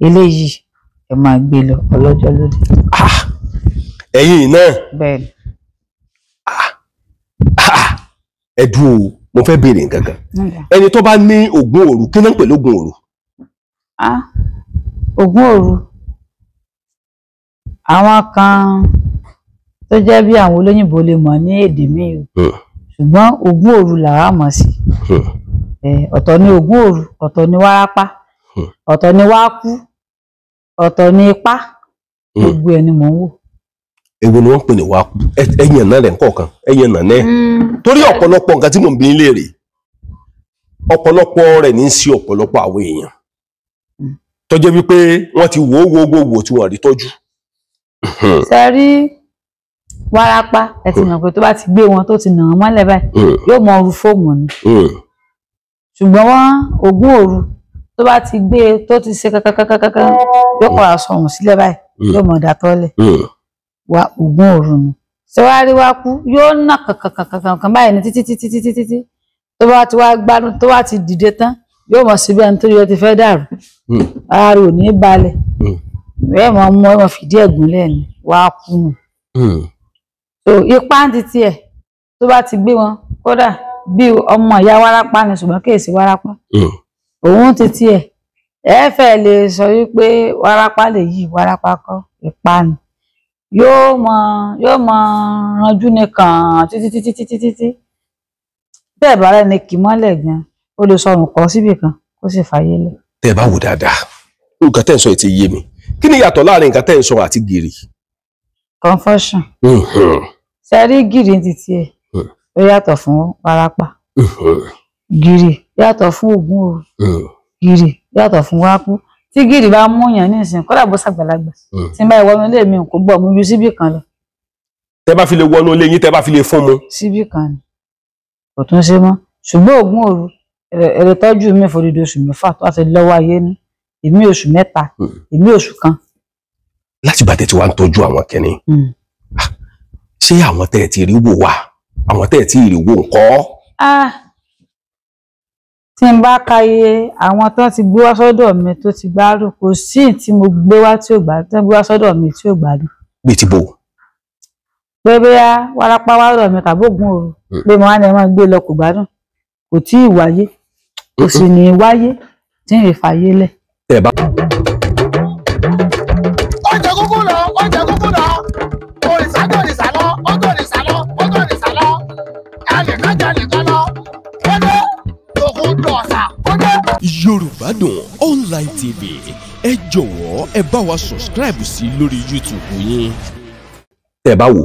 eléyìí ẹ máa gbé lọ ọlọ́jọ́ lóde. Ẹ̀yin náà. Bẹ́ẹ̀ni. Ẹ dúró o, mo fẹ́ béèrè nǹkan kan. Ẹni tó bá ní ògùn òru, kí ló ń pè lógún òru? Ògùn òru, àwọn kan tó jẹ́ bí àwọn olóyìnbó lè mọ̀ ní èdè míì o, ṣùgbọ́n ògùn òru làwa mọ̀ sí. Ọ̀tọ̀ ni ògùn òru, ọ̀tọ̀ ni wárápá, ọ̀tọ̀ ni wákú, ọ̀tọ̀ ni ipá, gbogbo ẹ̀ ni mò ń wò. Èwo ni wọ́n ń pè ní wákú? Ẹ̀yìn náà rẹ̀ ńkọ̀ọ̀kan, ẹ̀yìn náà náà. Torí ọ̀pọ̀lọpọ̀ nǹkan tí mò ń bi yín léèrè, ọ̀pọ̀lọpọ̀ rẹ̀ ní í ṣe ọ̀pọ̀lọpọ̀ àwọn èèyàn tó jẹ́ wípé wọ́n ti wò ó wò ó wò tí wọ́n rí tọ́jú. Ṣe rí wárápá, ẹ ti mọ̀ pé tó bá ti gbé wọn tó ti nà wọ́n mọ́lẹ̀ báyìí, yóò mọ oru fóòmù ni. Ṣùgbọ́n wọ́n ògùn òru tó bá ti gbé tó ti ṣe kankankankankan yóò kọ́ra sọ̀hún sílẹ̀ báyìí, yóò mọ̀ dàtọ́lẹ̀. Wa ògùn òru ni. Ṣé wàá rí wá kú yóò nà kankankankan báyìí ní títí títí títí títí tó bá ti wá gbádùn tó bá ti dìde tán yóò mọ̀ síbi ẹni tó yẹ ti fẹ́ dàrú. Ara rẹ̀ ò ní balẹ̀. Ẹ mọ̀ mú ẹ mọ̀ fìdí ẹ̀gún lẹ́nu wá kú nù. So ipá ń titi ẹ̀ tó bá ti gbé wọn kódà bí ọmọ ìyá wárápá ni ṣùgbọ́n kì í ṣe wárápá. Òun ti tiẹ̀ ẹ fẹ́ lè sọ wípé wárápá lè yí wárápá kọ́ ipá ni. Yóò mọ ranjú nìkan títí títí títí títí Bẹ́ẹ̀ bá rẹ̀ ni kì mọ́lẹ̀ gan, ó lè sọrùn kọ́ síbì kan kó sì fàyè lẹ̀. Tẹ́ ẹ bá wò dáadáa, nǹkan tẹ́ ń sọ yìí ti yé mi. Kí ni ìyàtọ̀ láàrin nǹkan tẹ́ ń sọ àti gìrì? Confusion. Ṣe rí gìrì ní titi ẹ̀, ó yàtọ̀ fún wárápá. Gìrì yàtọ̀ fún ògùn òru. Gìrì yàtọ̀ fún wákú. Tí gìrì bá mú yàn ní ìsìn, kódà bó ṣàgbàlagbà, tí n bá ìwọ́nú ilé mi kò gbọ́ mú ju síbì kan lọ. Tẹ́ bá fi lè wọnú ilé yín, tẹ́ bá fi lè fún mu. Síbì kan ni kò tún ṣe mọ́. Ṣùgbọ́n ògùn òru èrè tọ́jú mi fòdìdí oṣù 6 tó àti lọ́wọ́ ayé ní, èmi oṣù 3, èmi oṣù 1. Láti ìgbà tẹ́ ti wá ń tọ́jú àwọn kẹ́ni, ṣé àwọn tẹ́ ẹ ti rí wò wá, àwọn tẹ́ ẹ ti rí wò ńkọ́? Tí n bá ka iye àwọn tó ti gbé wá sọ́dọ̀ mi tó ti gbádùn, kò sí tí mo gbé wá tí ò gbádùn, tó gbé wá sọ́dọ̀ mi tí ò gbádùn. Bí ti bò? Pé bóyá wárápá wá lọ́dọ̀ mi tàbí ògùn òru, pé mo wá ní ẹ máa gbé lọ, kò gbádùn, kò tí ì wáyé, kò sì ní í wáyé tí n lè fàyè lẹ̀. Tẹ́ bá. Ó jẹ kúkú lọ, ó jẹ kúkú lọ, òrìṣà tó òrìṣà lọ, ó tó òrìṣà lọ, ó tó òrìṣà lọ, ẹnìkan jẹ nìkan lọ, ó dé òkú dọ̀ọ̀sà, ó dé. Yorùbá Dùn Online TV, ẹ jọ̀wọ́ ẹ bá wa subscribe sí lórí YouTube yín. Tẹ́ bá wò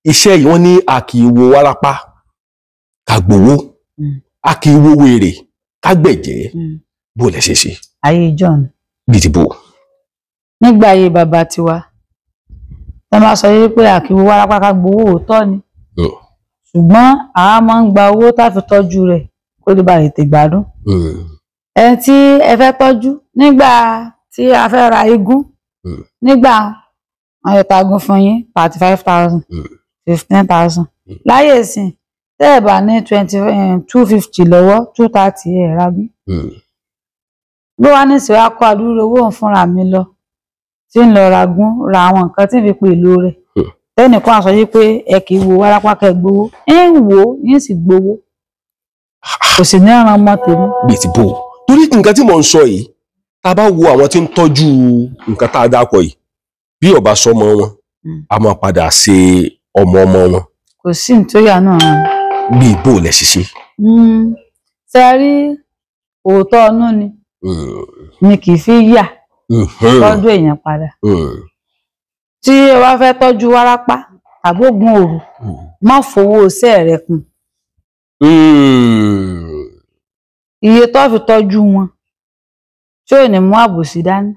iṣẹ́ yìí, wọ́n ní a kì í wo wárápá ká gbowó, a kì í wo wèrè ká gbẹ̀jẹ́. Bó lẹ ṣe ṣe? Ayé John. Bíi ti bò? Nígbà ayé bàbá tiwa, tẹ́ máa sọ yìí pé a kì í wo wárápá ká gbowó, òótọ́ ni, ṣùgbọ́n àwa máa ń gba owó tá a fi tọ́jú rẹ̀ kó lè ba tètè gbádùn. Ẹni tí ẹ fẹ́ tọ́jú nígbà tí a fẹ́ ra igún, nígbà wọn yóò tagun fún yín 35,000, 15,000. Láyé ìsìn, tẹ́ ẹ̀ bá ní 250 lọ́wọ́, 230 ẹ̀ ragún. Bí wàá ní ìsìnwá kó àdúró owó òun fúnra mi lọ, tí ń lọ ragún, ra àwọn nǹkan tí ń fi pè lò rẹ̀. Tẹ́nìkan á sọ yí pé ẹ kì í wo wárápá kẹ́ gbowó, ń wò ó yín sì gbowó, kò sì ní ọ̀ràn ọmọ tèmi. Bíi ti bò? Torí nǹkan tí mò ń sọ yìí, tá a bá wo àwọn tí ń tọ́jú nǹkan tá a dákọ̀ yìí, bí ọba sọmọ wọn, a máa padà ṣe ọmọ ọmọ wọn. Kò sí nítorí àánú ọ̀ràn. Bíi bò lẹ ṣiṣẹ́? Ṣe rí òótọ́ ọnú ni ni kì í fi yà tọ́jú èèyàn padà. Tí o bá fẹ́ tọ́jú wárápá tàbí ògùn òru, má fowó iṣẹ́ rẹ kún. Iye tó fi tọ́jú wọn tí ò ní mú àbòsí dání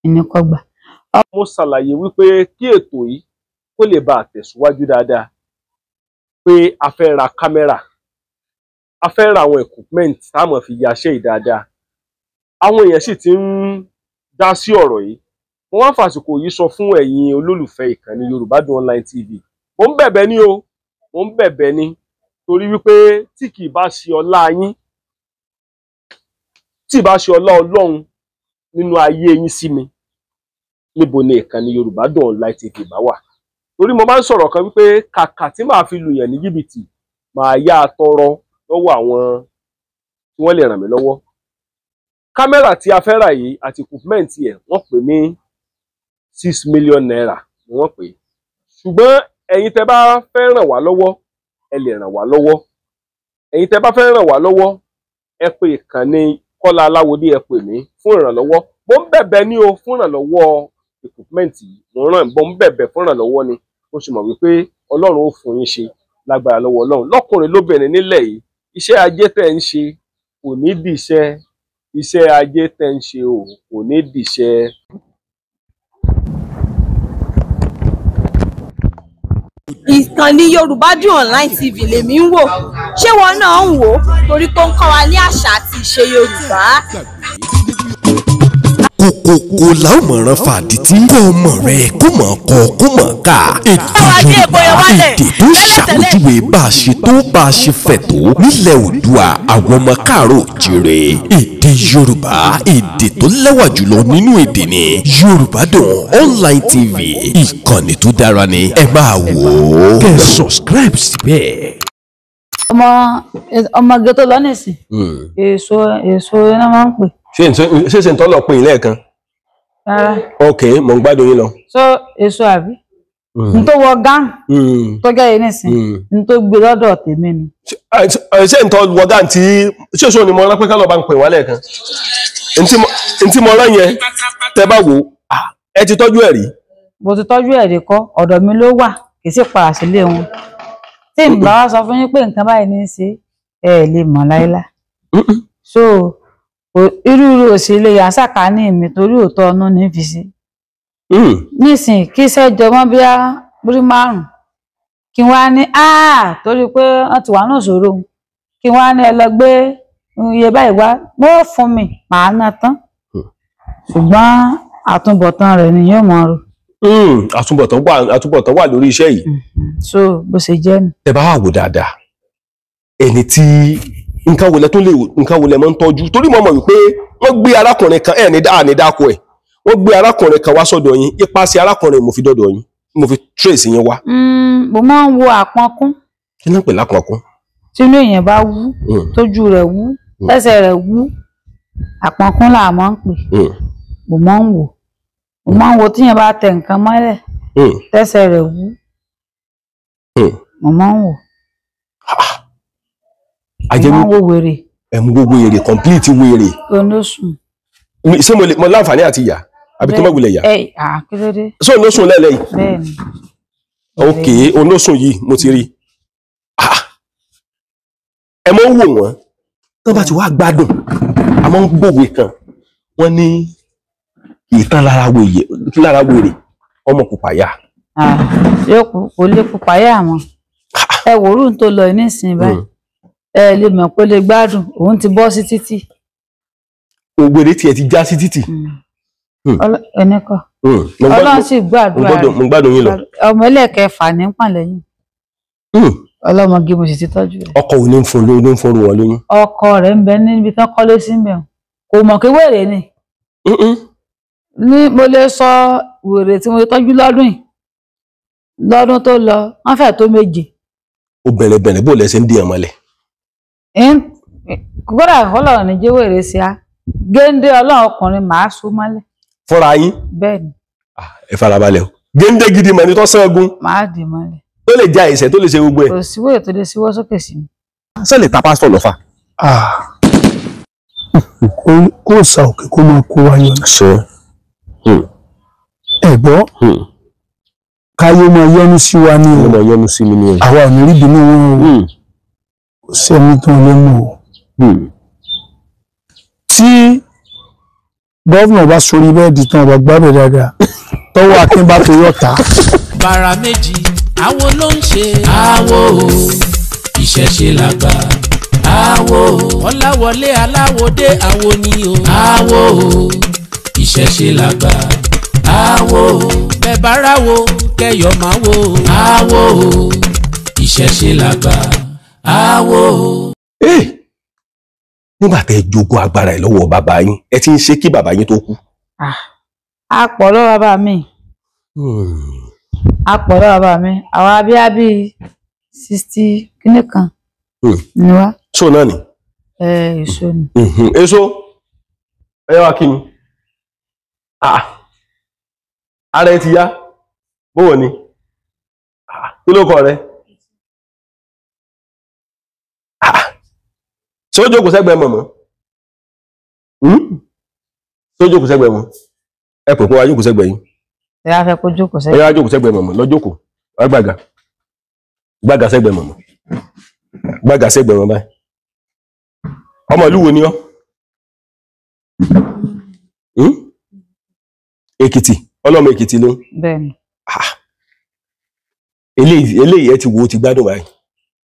ìníkọgbà. Mo ṣàlàyé wípé kí ètò yìí kó lè bá a tẹ̀síwájú dáadáa, pé a fẹ́ ra kámẹ́rà, a fẹ́ ra àwọn equipment tá a mọ̀ fi yaṣẹ́ yìí dáadáa. Àwọn èèyàn sì ti ń dá sí ọ̀rọ̀ yìí. Mo wá fàsìkò yìí sọ fún ẹ̀yin olólùfẹ́ ìkànnì Yorùbá Dùn Online TV, mo ń bẹ̀bẹ̀ ní o, mo ń bẹ̀bẹ̀ ní, torí wípé tí kì í bá ṣe ọlá yín, tí ì bá ṣe ọlá Ọlọ́run nínú ayé yín sí mi, níbo ni ìkànnì Yorùbá Dùn Online TV bá wà? Torí mo máa ń sọ̀rọ̀ kan wípé kàkà tí màá fi lùyàn ní jìbìtì, màá yá a tọrọ lọ́wọ́ àwọn tí wọ́n lè ràn mí lọ́wọ́. Kámẹ́rà tí a fẹ́ rà yìí àti equipment ẹ̀, wọ́n pè ní 6 million naira ni wọ́n pè é. Ṣùgbọ́n ẹ̀yin tẹ́ bá fẹ́ ràn wá lọ́wọ́, ẹ lè ràn wá lọ́wọ́. Ẹ̀yin tẹ́ bá fẹ́ ràn wá lọ́wọ́, ẹ pè ìkànnì Kọ́lá Aláwọdé, ẹ pè mí fún ìrànlọ́wọ́. Mo ń bẹ̀bẹ̀ ní o fún ìrànlọ́wọ́ equipment yìí. Mo ń bẹ̀bẹ̀ fún ìrànlọ́wọ́ ni. Mo sì mọ̀ wípé Ọlọ́run ó fún yín ṣe lágbára lọ́wọ́ Ọlọ́run. Lọ́kùnrin lóbìnrin nílẹ̀ yìí, iṣẹ́ ajé tẹ́ ń ṣe kò ní dìṣẹ́, iṣẹ́ ajé tẹ́ ń ṣe o kò ní dìṣẹ́. Ìkànnì Yorùbá Dùn Online TV lèmi ń wò, ṣé wọn náà ń wò ó? Torí pé ó ń kọ́ wa ní àṣà àti ìṣe Yorùbá. Kòkòkò la ó mọ̀ràn fàdítì, kó mọ̀ rẹ̀ kó mọ̀ kọ́ kó mọ̀ ká. Èdè Yorùbá, èdè tó ṣàpèjúwe bá a ṣe tó bá a ṣe fẹ̀ tó nílẹ̀ Oòduà, àwọn ọmọ káàárọ̀ òjìrè. Èdè Yorùbá, èdè tó lẹ́wà jùlọ nínú èdè ni. Yorùbá Dùn Online TV, ìkànnì tó dára ni, ẹ máa wò ó. Kẹ́ ẹ subscribe síbẹ̀. Ọmọge tó lọ nísìn, èso èso iná máa ń pè. Ṣé ṣe ń tọ́ lọ pin lẹ́ẹ̀kan? Rárá. Ok, mo ń gbádùn yín lọ. So èso àbí? N tó wọ gán tó jẹ́ yìí nísìn, n tó gbé lọ́dọ̀ tèmi ni. Ṣé n tó wọ gán tí ṣé ṣó ni mo rán pé ká lọ́ọ́ bá ń pè wá lẹ́ẹ̀kan? N tí mo rán yẹn tẹ bá wò ó, ẹ ti tọ́jú ẹ̀ rí. Mo ti tọ́jú ẹ̀ rí kọ́, ọ̀dọ̀ mi ló wà, kì í sì padà sílé wọn. Tí n bá wá sọ fún yín pé nǹkan báyìí ní í ṣe, ẹ lè mọ̀ láíláí. So irú òsì lè yà sàkání mi torí òótọ́ ọ̀nà ní fi sí. Nísìnyí kí iṣẹ́ jọmọ́ bí á múrí márùn-ún kí wọ́n á ní torí pé wọ́n ti wà náà ṣòro, kí wọ́n á ní ẹ lọ gbé iye báyìí wá, wọ́n fún mi màá ná tán. Ṣùgbọ́n àtúbọ̀tán rẹ̀ ni yóò mọ̀ ọ́. Àtúbọ̀tán wà lórí iṣẹ́ yìí. So bó ṣe jẹ́ ni. Ẹ bá wà wò dáadáa, ẹni tí nǹkan wo lẹ tó lè nǹkan wo lẹ máa ń tọ́jú, torí mo mọ̀ wípé wọ́n gbé arákùnrin kan ẹ̀ ní dáko ẹ̀, wọ́n gbé arákùnrin kan wá sọ́dọ̀ yín, ipasẹ̀ arákùnrin mo fi dọ́dọ̀ yín, mo fi trace yín wá. Mo máa ń wo àpọnkún. Kí ló ń pè lápọnkún? Tínú èèyàn bá wú, tójú rẹ̀ wú, tẹ́sẹ̀ rẹ̀ wú, àpọnkún là máa ń pè. Mo máa ń wò, mo máa ń wo tíyẹn bá tẹ nǹkan mọ́lẹ̀, tẹ́sẹ̀ rẹ̀ wú, mo máa ń wò. Mo máa ń wo wèrè. Ẹ mú gbogbo wèrè, complete wèrè. Olóṣùn. Ṣé mo láǹfààní àti ìyá àbí kí n má wulẹ̀ yá? Ẹ à kí ló dé? Ṣé olóṣùn lẹ́lẹ̀ yìí? Bẹ́ẹ̀ni. Ok, olóṣùn yìí mo ti rí. Ẹ mọ̀ ń wò wọ́n, tó bá ti wá gbádùn, a máa ń gbòwe kan, wọ́n ní ìtàn lára wèrè, ọmọ pupa yá. Yóò kò lè pupa yá mọ́. Ẹ wòrú tó lọ nísìnyí báyìí. Ẹ lè mọ̀ pé lè gbádùn, òun ti bọ́ sí títì. Ògbèrè tiẹ̀ ti já sí títì. Ẹni kọ́. Ọlọ́run sì gbàdúrà rẹ̀. Mo gbádùn yín lọ. Ọmọ ẹlẹ́kẹ̀ẹ́fà ní pàlẹ́yìn. Ọlọ́mọge mo sì ti tọ́jú rẹ̀. Ọkọ òní ń fún lóyún, ń fún wọn lóyún. Ọkọ rẹ̀ ń bẹ níbi tán kọ́lé sí ń bẹ̀. Kò mọ̀ pé wèrè ni. Ní mo lè sọ wèrè tí mo tọ́jú lọ́dún yìí. Lọ́dún tó lọ, wọ́n fẹ́ tó 7. Ó bẹ̀rẹ̀ bó lẹ ṣe ń dí ẹ̀ mọ́lẹ̀. Kódà Ọlọ́run ní jẹ́ wèrè sí a. Géńdé Ọlọ́run ọkùnrin màá so mọ́lẹ̀. Fúnra yín. Bẹ́ẹ̀ni. Ẹ farabalẹ̀ o. Géńdé gidi mọ̀ ní tó sẹ́gun. Màá dì mọ́lẹ̀. Tó lè ja ẹ̀ṣẹ̀, tó lè ṣe gbogbo ẹ̀. Kò sí wèrè tó lè síwọ́ sókè sí mi. Ṣé lè ta pásítọ̀ lọ́fà? Kó sa òkè kó máa kó wa yọ. Ṣé. Ẹ gbọ́, káyé máa yọ́nú sí wa ní o. Máa yọ́nú sí mi ní o. Àwa ò ní rí ìbínú wọn o. Kò sí ẹni tó lè mú o. Tí gọ́vnà bá sórí bẹ́ẹ̀dì tán, ọba gbábẹ̀ dáadáa, tọwọ́ Akin bá torí ọ̀tá. Bàrà méjì, àwo ló ń ṣe. Àwo ìṣẹ̀ṣe làgbà. Àwo Ọláwọlé aláwòdé àwo ni o. Àwo ìṣẹ̀ṣe làgbà. Àwo bẹ́ẹ̀ bá ráwo kẹyọ̀ máa wo. Àwo ìṣẹ̀ṣe làgbà. Àwo. Nígbà tẹ́ jogún agbára ẹ̀ lọ́wọ́ bàbá yín, ẹ ti ń ṣe kí bàbá yín tó kú. A pọ̀ lọ́wọ́ bàbá mi. A pọ̀ lọ́wọ́ bàbá mi. Àwọn abíyá bíi 60 kíní kan ni wá. So náà ni. Èso ni. Èso ẹ wá kí ni? Ara ẹ ti yá, bówó ni? Kí ló kọ rẹ? Ṣé ó jókòó sẹ́gbẹ̀ẹ́ mọ̀mọ́? Ṣé ó jókòó sẹ́gbẹ̀ẹ́ mọ̀? Ẹ pè pé wá jókòó sẹ́gbẹ̀ẹ́ yín. Ẹ wá fẹ́ kó jókòó sẹ́gbẹ̀ẹ́. Ẹ wá jókòó sẹ́gbẹ̀ẹ́ mọ̀mọ́, lọ jókòó. Wá gbàgà. Gbàgà sẹ́gbẹ̀ẹ́ mọ̀mọ́. Gbàgà sẹ́gbẹ̀ẹ́ mọ̀ báyìí. Ọmọ ìlú wo ni ọ́? Èkìtì. Ọlọ́mọ Èkìtì ló ń. Bẹ́ẹ̀ni. Eléyìí ẹ ti wo ti gbádùn báyìí.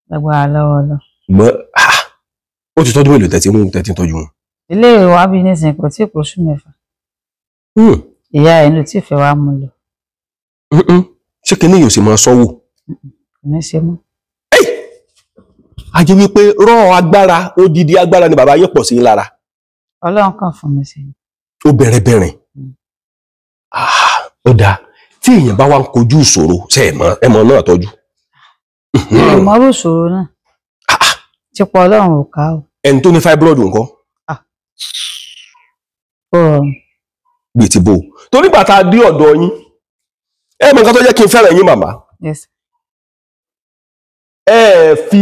Lágbára lọ́wọ́ lọ. Ṣùgbọ́n ó ti tọ́jú mélòó tẹ̀tí mú tẹ̀tí tọ́jú wọn. Ilé ìwà bíi nísìnyí kò tí ì kóṣù 6. Ìyá ẹ̀ ló tí ì fẹ́ wá mú lọ. Ṣé kinní yóò sì máa sọ́wọ́? Kò ní ṣe mọ́. A jẹ́ wípé rọ́ agbára, odidi agbára ni bàbá yín pọ̀ sí lára. Ọlọ́run kàn fún mi sí. Ó bẹ̀rẹ̀. Ó dáa, tí èèyàn bá wá ń kojú ìṣòro, ṣe ẹ mọ̀ náà tọ́jú. Ìmọ̀rú ìṣòro náà. Ti pọ̀ Ọlọ́run ò ká o. Ẹni tó ní fibroid ńkọ́? Bíi ti bò. Torí gbà tá a dé ọ̀dọ̀ yín, Ẹ mọ nǹkan tó jẹ́ kí n fẹ́ràn yín màmá. Yes. Ẹ fi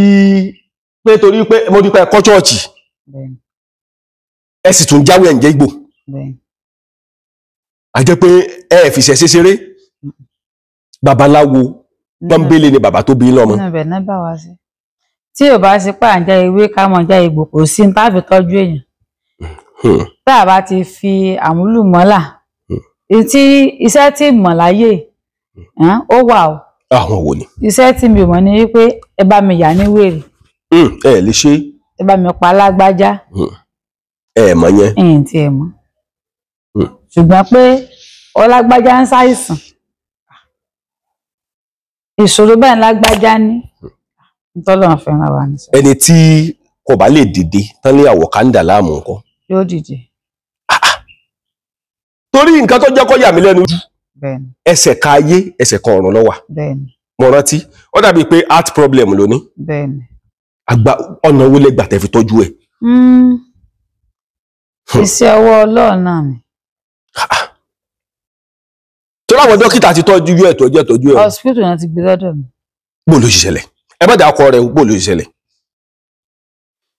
pé torí pé mo dúpẹ́ kọ́ chọ́ọ̀chì, Bẹ́ẹ̀ni. ẹ sì tún jáwé ẹ̀ ń jẹ́ Ìgbò. Bẹ́ẹ̀ni. A jẹ́ pé ẹ fi ṣẹ̀ ṣeré. Babaláwo pọ́nbélé ni bàbá tó bí lọ́mọ. Nínú ibẹ̀ náà bá wa sí. Tí ò bá sí pé à ń já ewé ká mọ̀ já egbò, kò sí ní tá fi tọ́jú èèyàn. Tá a bá ti fi àmúlùmọ́là, tí iṣẹ́ tí mọ̀ láyé ó wà o. Àwọn wo ni? Iṣẹ́ tí mi ò mọ̀ ni wípé ẹ bá mi yà ní wèrè. Ẹ lè ṣe. Ẹ bá mi pa lágbájá. Ẹ mọ̀ yẹn. Ẹ̀yìn tí ẹ mọ̀. Ṣùgbọ́n pé ọlágbájá ń ṣàìsàn. Ìṣòro bẹ́ẹ̀ lágbájá ní. Ntọ́lọ́run fẹ́ràn wa ní sọ. Ẹni tí kò bá lè dìde tán ní àwọ̀ kàńdà láàmú nǹkan. Yóò dìde. Torí nǹkan tó jẹ́ kó yà mí lẹ́nu. Bẹ́ẹ̀ni. Ẹsẹ̀ kan ayé, ẹsẹ̀ kan ọ̀run ló wà. Bẹ́ẹ̀ni. Mo rántí, ó dàbí pé heart problem ló ní. Bẹ́ẹ̀ni. Àgbà ọ̀nà owó lẹ́gbà tẹ́ fi tọ́jú ẹ̀. Iṣẹ́ ọwọ́ Ọlọ́run náà ni. Torí àwọn dókítà ti tọ́jú ẹ̀ tọ́jú ẹ̀ tọ́jú ẹ̀. Hospital náà ti gbé lọ́dọ̀ mi. Bó ló ṣe ṣẹlẹ̀? Ẹ bá dà ọkọ rẹ, bó ló ṣe ṣẹlẹ̀?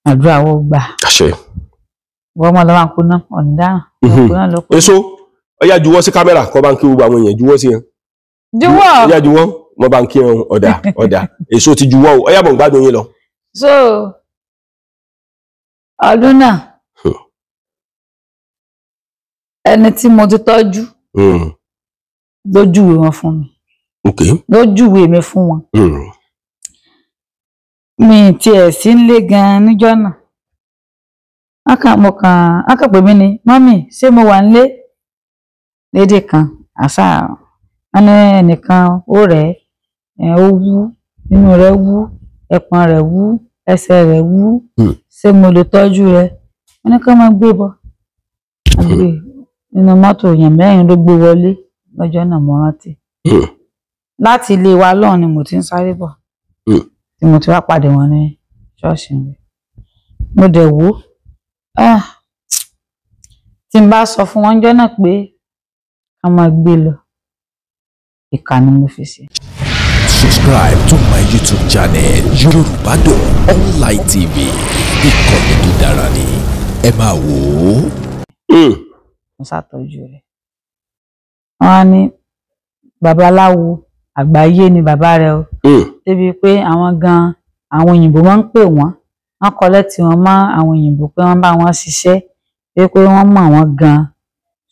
Àdúrà wo gbà. Àṣẹ. Wọ́n mọ̀ lọ́wọ́ àkúná ọ̀nì dáhùn. Èso ọyá juwọ́ sí kámẹ́rà kọ́ bá ń kí gbogbo àwọn èèyàn juwọ́ sí yẹn. Juwọ́. Ọyá juwọ́ mo bá ń kí ẹun ọ̀dà ọ̀dà èso ti juwọ́ o ọyá mọ̀ ń gbádùn yín lọ. So ọdún náà ẹni tí mo ti tọ́jú lójúwe wọn fún mi. Lójúwe mi fún wọn. Mi tiẹ̀ sí nílé gan-an níjọ́ náà. Wọ́n kàn pè mí ni, mọ́mì ṣé mo wà nílé? Lédè kan, àṣà wọn ní ẹnìkan ó rẹ̀ ẹ́, ó wú, inú rẹ̀ wú, ẹpọ̀n rẹ̀ wú, ẹsẹ̀ rẹ̀ wú, ṣé mo lè tọ́jú rẹ̀? Wọ́n ní ká máa gbé bọ̀. Wọ́n gbé nínú mọ́tò èèyàn mẹ́rin ló gbé wọlé lọ́jọ́ náà mo rántí. Láti ilé wa lọ́hùn ni mo ti ń sáré bọ̀. Tí mo ti wá pàdé wọn ní ṣọ́ọ̀ṣì mi. Mo dẹ̀ wò ó. Tí n bá sọ fún wọn jọ́ náà pé ká máa gbé lọ, ìkà ni mo fi ṣe. Subscribe to my YouTube channel Yorùbá Dùn Online TV. Ìkànnì tó dára ni ẹ máa wò ó. Mo ṣàtọ́jú rẹ̀. Wọ́n á ní babaláwo àgbáyé ni bàbá rẹ̀ o. Débi pé àwọn gan àwọn òyìnbó máa ń pè wọ́n, wọ́n kọ lẹ́tì wọn mọ́ àwọn òyìnbó pé wọ́n bá wọn ṣiṣẹ́, pé wọ́n mọ̀ wọ́n gan,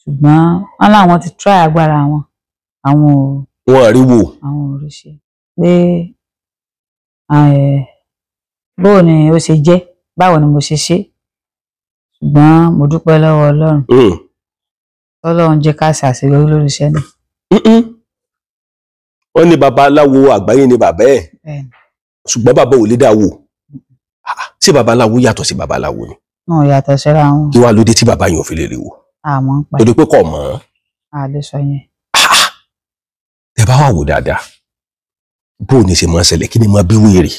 ṣùgbọ́n wọ́n láwọn ti try agbára wọn, àwọn ò. Wọ́n rí wò. Àwọn ò rí ṣe pé bóò ni ó ṣe jẹ́, báwo ni mo ṣe ṣe, ṣùgbọ́n mo dúpẹ́ lọ́wọ́ Ọlọ́run. Ọlọ́run jẹ́ ká ṣe àṣeyọrí lórí iṣẹ́ náà. Wọ́n ní babaláwo àgbáyé ni bàbá ẹ̀, ṣùgbọ́n bàbá ò lè dá wò. Ṣé babaláwo yàtọ̀ sí babaláwo ni? Wọn ò yàtọ̀ síra wọn. Kí wàá ló dé tí bàbá yẹn ò fi lè rí wò? Àmọ́ ń pa. Torí pé kò mọ̀. A lè sọ yẹn. Tẹ bá wà wò dáadáa, bó o ní ṣe máa ṣẹlẹ̀, kí ni máa bí wèrè?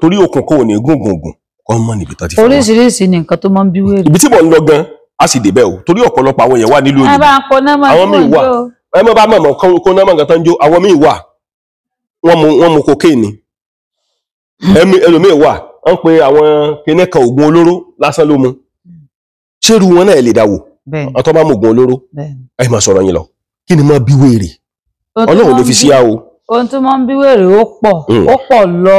Torí okùn kò ní gùngùngùn kọ́ mọ́ níbi tán ti fọwọ́. Oríṣiríṣi ni nǹkan tó máa ń bí wèrè. Ibi tí mò ń lọ gan, a sì débẹ̀ o, torí ọ̀pọ̀lọpọ̀ àwọn èèyàn wà nílùú òyìnbó. Àwọn míì wà. Ẹ mọ́ bá mọ̀mọ́ kó náà mọ̀ nǹkan tán jó, àwọn míì wà. Wọ́n mu cocaine. Ẹlòmíì wà, wọ́n pe àwọn kinní kan oògùn olóró lásán ló mu. Ṣé irú wọn náà lè dá wò? Ọtọ́ bá mú oògùn olóró, ẹ máa sọ̀rọ̀ yín lọ. Kí ni máa bí wèrè? Ọlọ́run ló fi sí àwò. Ohun tó máa ń bí wèrè ó pọ̀, ó pọ̀ lọ.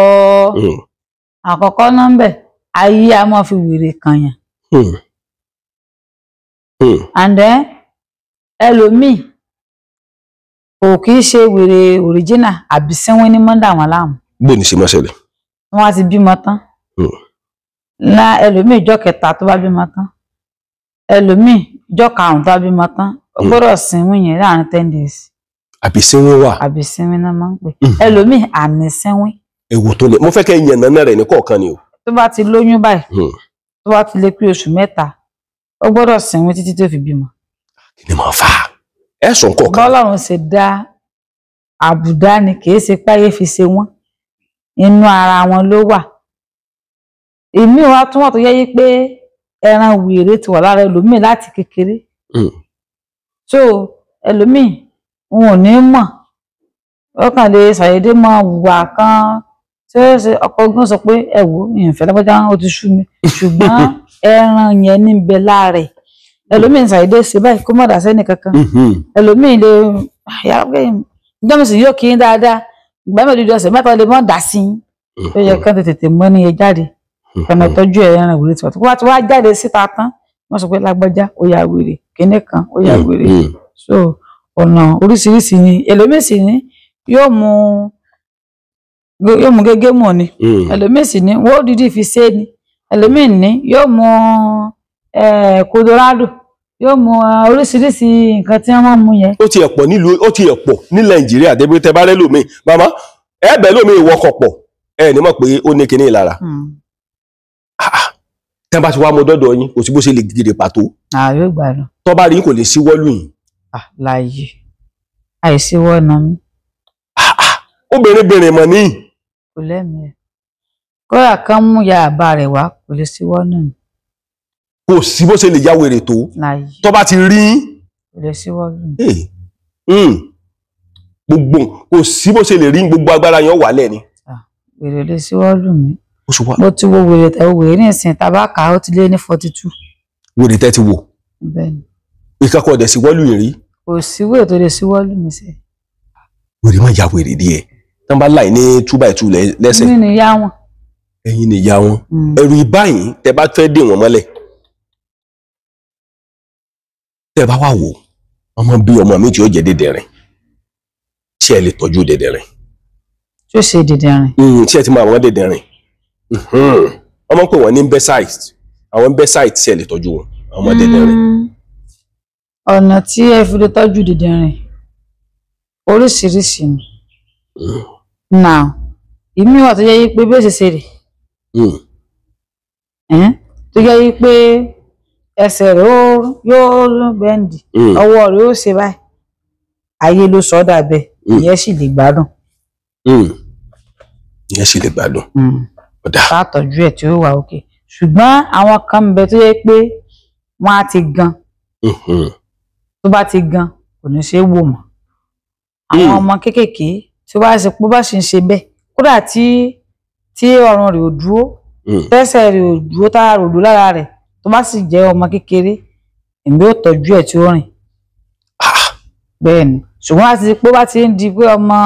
Àkọ́kọ́ náà ń bẹ̀, ayé a máa fi wèrè kànyàn. And then ẹlòmíì kò kì í ṣe wèrè original àbí sínwín ní mọ́ndà wọn láàmú. Bó ni ṣe máa ṣẹlẹ̀? Wọ́n á ti bímọ tán. Ná ẹlòmíì ìjọ́ kẹta tó bá bímọ tán. Ẹlòmíì ìjọ́ karùn-ún tó bá bímọ tán. Ó gbọ́dọ̀ sínwín yẹn láàrin 10 days. Àbí sínwín wà. Àbí sínwín náà máa ń pè. Ẹlòmíì àní sínwín. Ewu tó le, mo fẹ́ kẹ́ yàn nánà rẹ̀ ní kọ̀ọ̀kan ni o. Tó bá ti lóyún báyìí, tó bá ti lé pé oṣù mẹ́ta, ó gbọ́dọ̀ sínwín títí tó fi bímọ. Kí ni màá fà á? Ẹ sọ nǹkan kan. Bọ́lọ́run ṣe dá àbùdá ni kì í ṣe páyé fi ṣe wọ́n. Inú ara wọn ló wà. Èmi wa tún wà tó yẹ yí pé ẹran wèrè ti wà lára ẹlòmíì láti kékeré. So ẹlòmíì Wọn ò ní mọ̀, ó kàn lè ṣàyédé mọ wà kan tí ó ṣe ọkọ ogun sọ pé ẹ wò ìyànfẹ́ lágbájá ó ti sú mi, ṣùgbọ́n ẹran yẹn ní bẹ láàrẹ̀. Ẹlòmíín ṣàyédé ṣe báyìí kó má dà sẹ́ni kankan. Ẹlòmíín lè ìjọba sì yóò kí n dáadáa, ìgbà mẹ́rin dídí ọ̀sẹ̀ mẹ́ta lè mọ́ dà sí i. Ó yẹ kán tètè mọ́ ní yẹn jáde, kán lọ tọ́jú ẹran wèrè tiwa tó wá ti wá jáde síta tán, wọ́n sọ pé lágbájá ó ya wèrè, kíní kan ó ya wèrè. So ọ̀nà oríṣiríṣi ni. Ẹlòmíín sì ní yóò mú gégé mọ̀ ni, ẹlòmíín sì ní wọ́n ó dídì fi ṣe ni, ẹlòmíín ní yóò mú Colorado, yóò mú oríṣiríṣi nǹkan tí wọ́n máa ń mú yẹn. Ó ti ẹ̀ pọ̀ nílùú, ó ti ẹ̀ pọ̀ ní Nàìjíríà débi tẹ bá rẹ́ lómi màmá ẹ bẹ̀ lómi ìwọkọ̀ pọ̀ ẹ ní mọ̀ pé ó ní kinní lára. Tẹ́ bá ti wá mọ dọ́dọ̀ yín kò sí bó ṣe lè gidi pàtó. Ààrẹ gbàdùn. Tọ́ bá rí kò lè síwọ́ lù yín. Láàyè àìsíwọ́ ọ̀nà mi. Obìnrin bìnrin mọ̀ ní. Kò lẹ́mìí ẹ̀, kódà kan mú ya àbá rẹ̀ wá kò lè síwọ́ náà. Kò sí bó ṣe lè ya wèrè tó. Láàyè. Tọ́ bá ti rí. Kò lè síwọ́ lù. Gbogbo kò sí bó ṣe lè rí, gbogbo agbára yẹn wà lẹ́ni. Wèrè lè síwọ́ lù mí. Mo ti wo wèrè tẹ wèrè ní ìsìn tabaka ó ti lé ní 42. Wèrè tẹ́ ti wò. Bẹ́ẹ̀ni. Ìkẹ́kọ̀ọ́ ọ̀dẹ̀ síwọ́ lù yín rí. Kò sí wèrè tó lè síwọ́ lù mí sẹ́. Wèrè má ya wèrè díẹ̀ tán bá láì ní 2x2 lẹ́sẹ̀. Èmi ni ìyá wọn. Ẹ̀yin ni ìyá wọn. Ẹ̀rù ìbáyìí tẹ́ bá fẹ́ dè wọ́n mọ́lẹ̀. Tẹ́ bá wà wò ọmọ bí ọmọ mi tí ó jẹ́ dẹ̀dẹ̀rìn, ṣé ẹ lè tọ́jú dẹ̀dẹ̀rìn? Tí ó ṣe dẹ̀dẹ̀rìn. Ṣé ẹ ti mọ àwọn dẹ̀dẹ̀rìn? Ọmọ pè wọ́n ní imbecile, àwọn imbecile ṣé ẹ lè tọ́jú wọn, àwọn dẹ̀dẹ̀rìn? Ọ̀nà tí ẹ fi lè tọ́jú dẹ̀dẹ̀rìn oríṣiríṣi ni. Now ìmí wà tó yẹ yí pé bí ó ṣe ṣe rè, tó yẹ yí pé ẹsẹ̀ rẹ̀ yóò bẹ́ǹdì, ọwọ́ rẹ̀ ó ṣe báyìí, ayé ló sọ dà bẹ́ẹ̀, ìyẹn sì lè gbádùn. Ìyẹn sì lè gbádùn. Ọ̀dà. Bá tọ́jú ẹ̀ tí ó wà òkè, ṣùgbọ́n àwọn kan ń bẹ tó yẹ pé wọ́n á ti gan, tó bá ti gan kò ní ṣe é wò mọ́. Àwọn ọmọ kéékèèké tí ó bá ṣe pé bá ṣe ń ṣe bẹ́ẹ̀, kódà tí ọrùn rẹ̀ ò dúró, tẹ́sẹ̀ rẹ̀ ò dúró, tára rẹ̀ ò dúró lára rẹ̀, tó bá sì jẹ́ ọmọ kékeré, èmi ò tọ́jú ẹ̀ tí ó rìn. Bẹ́ẹ̀ ni. Ṣùgbọ́n àti pé bá ti ń di pé ọmọ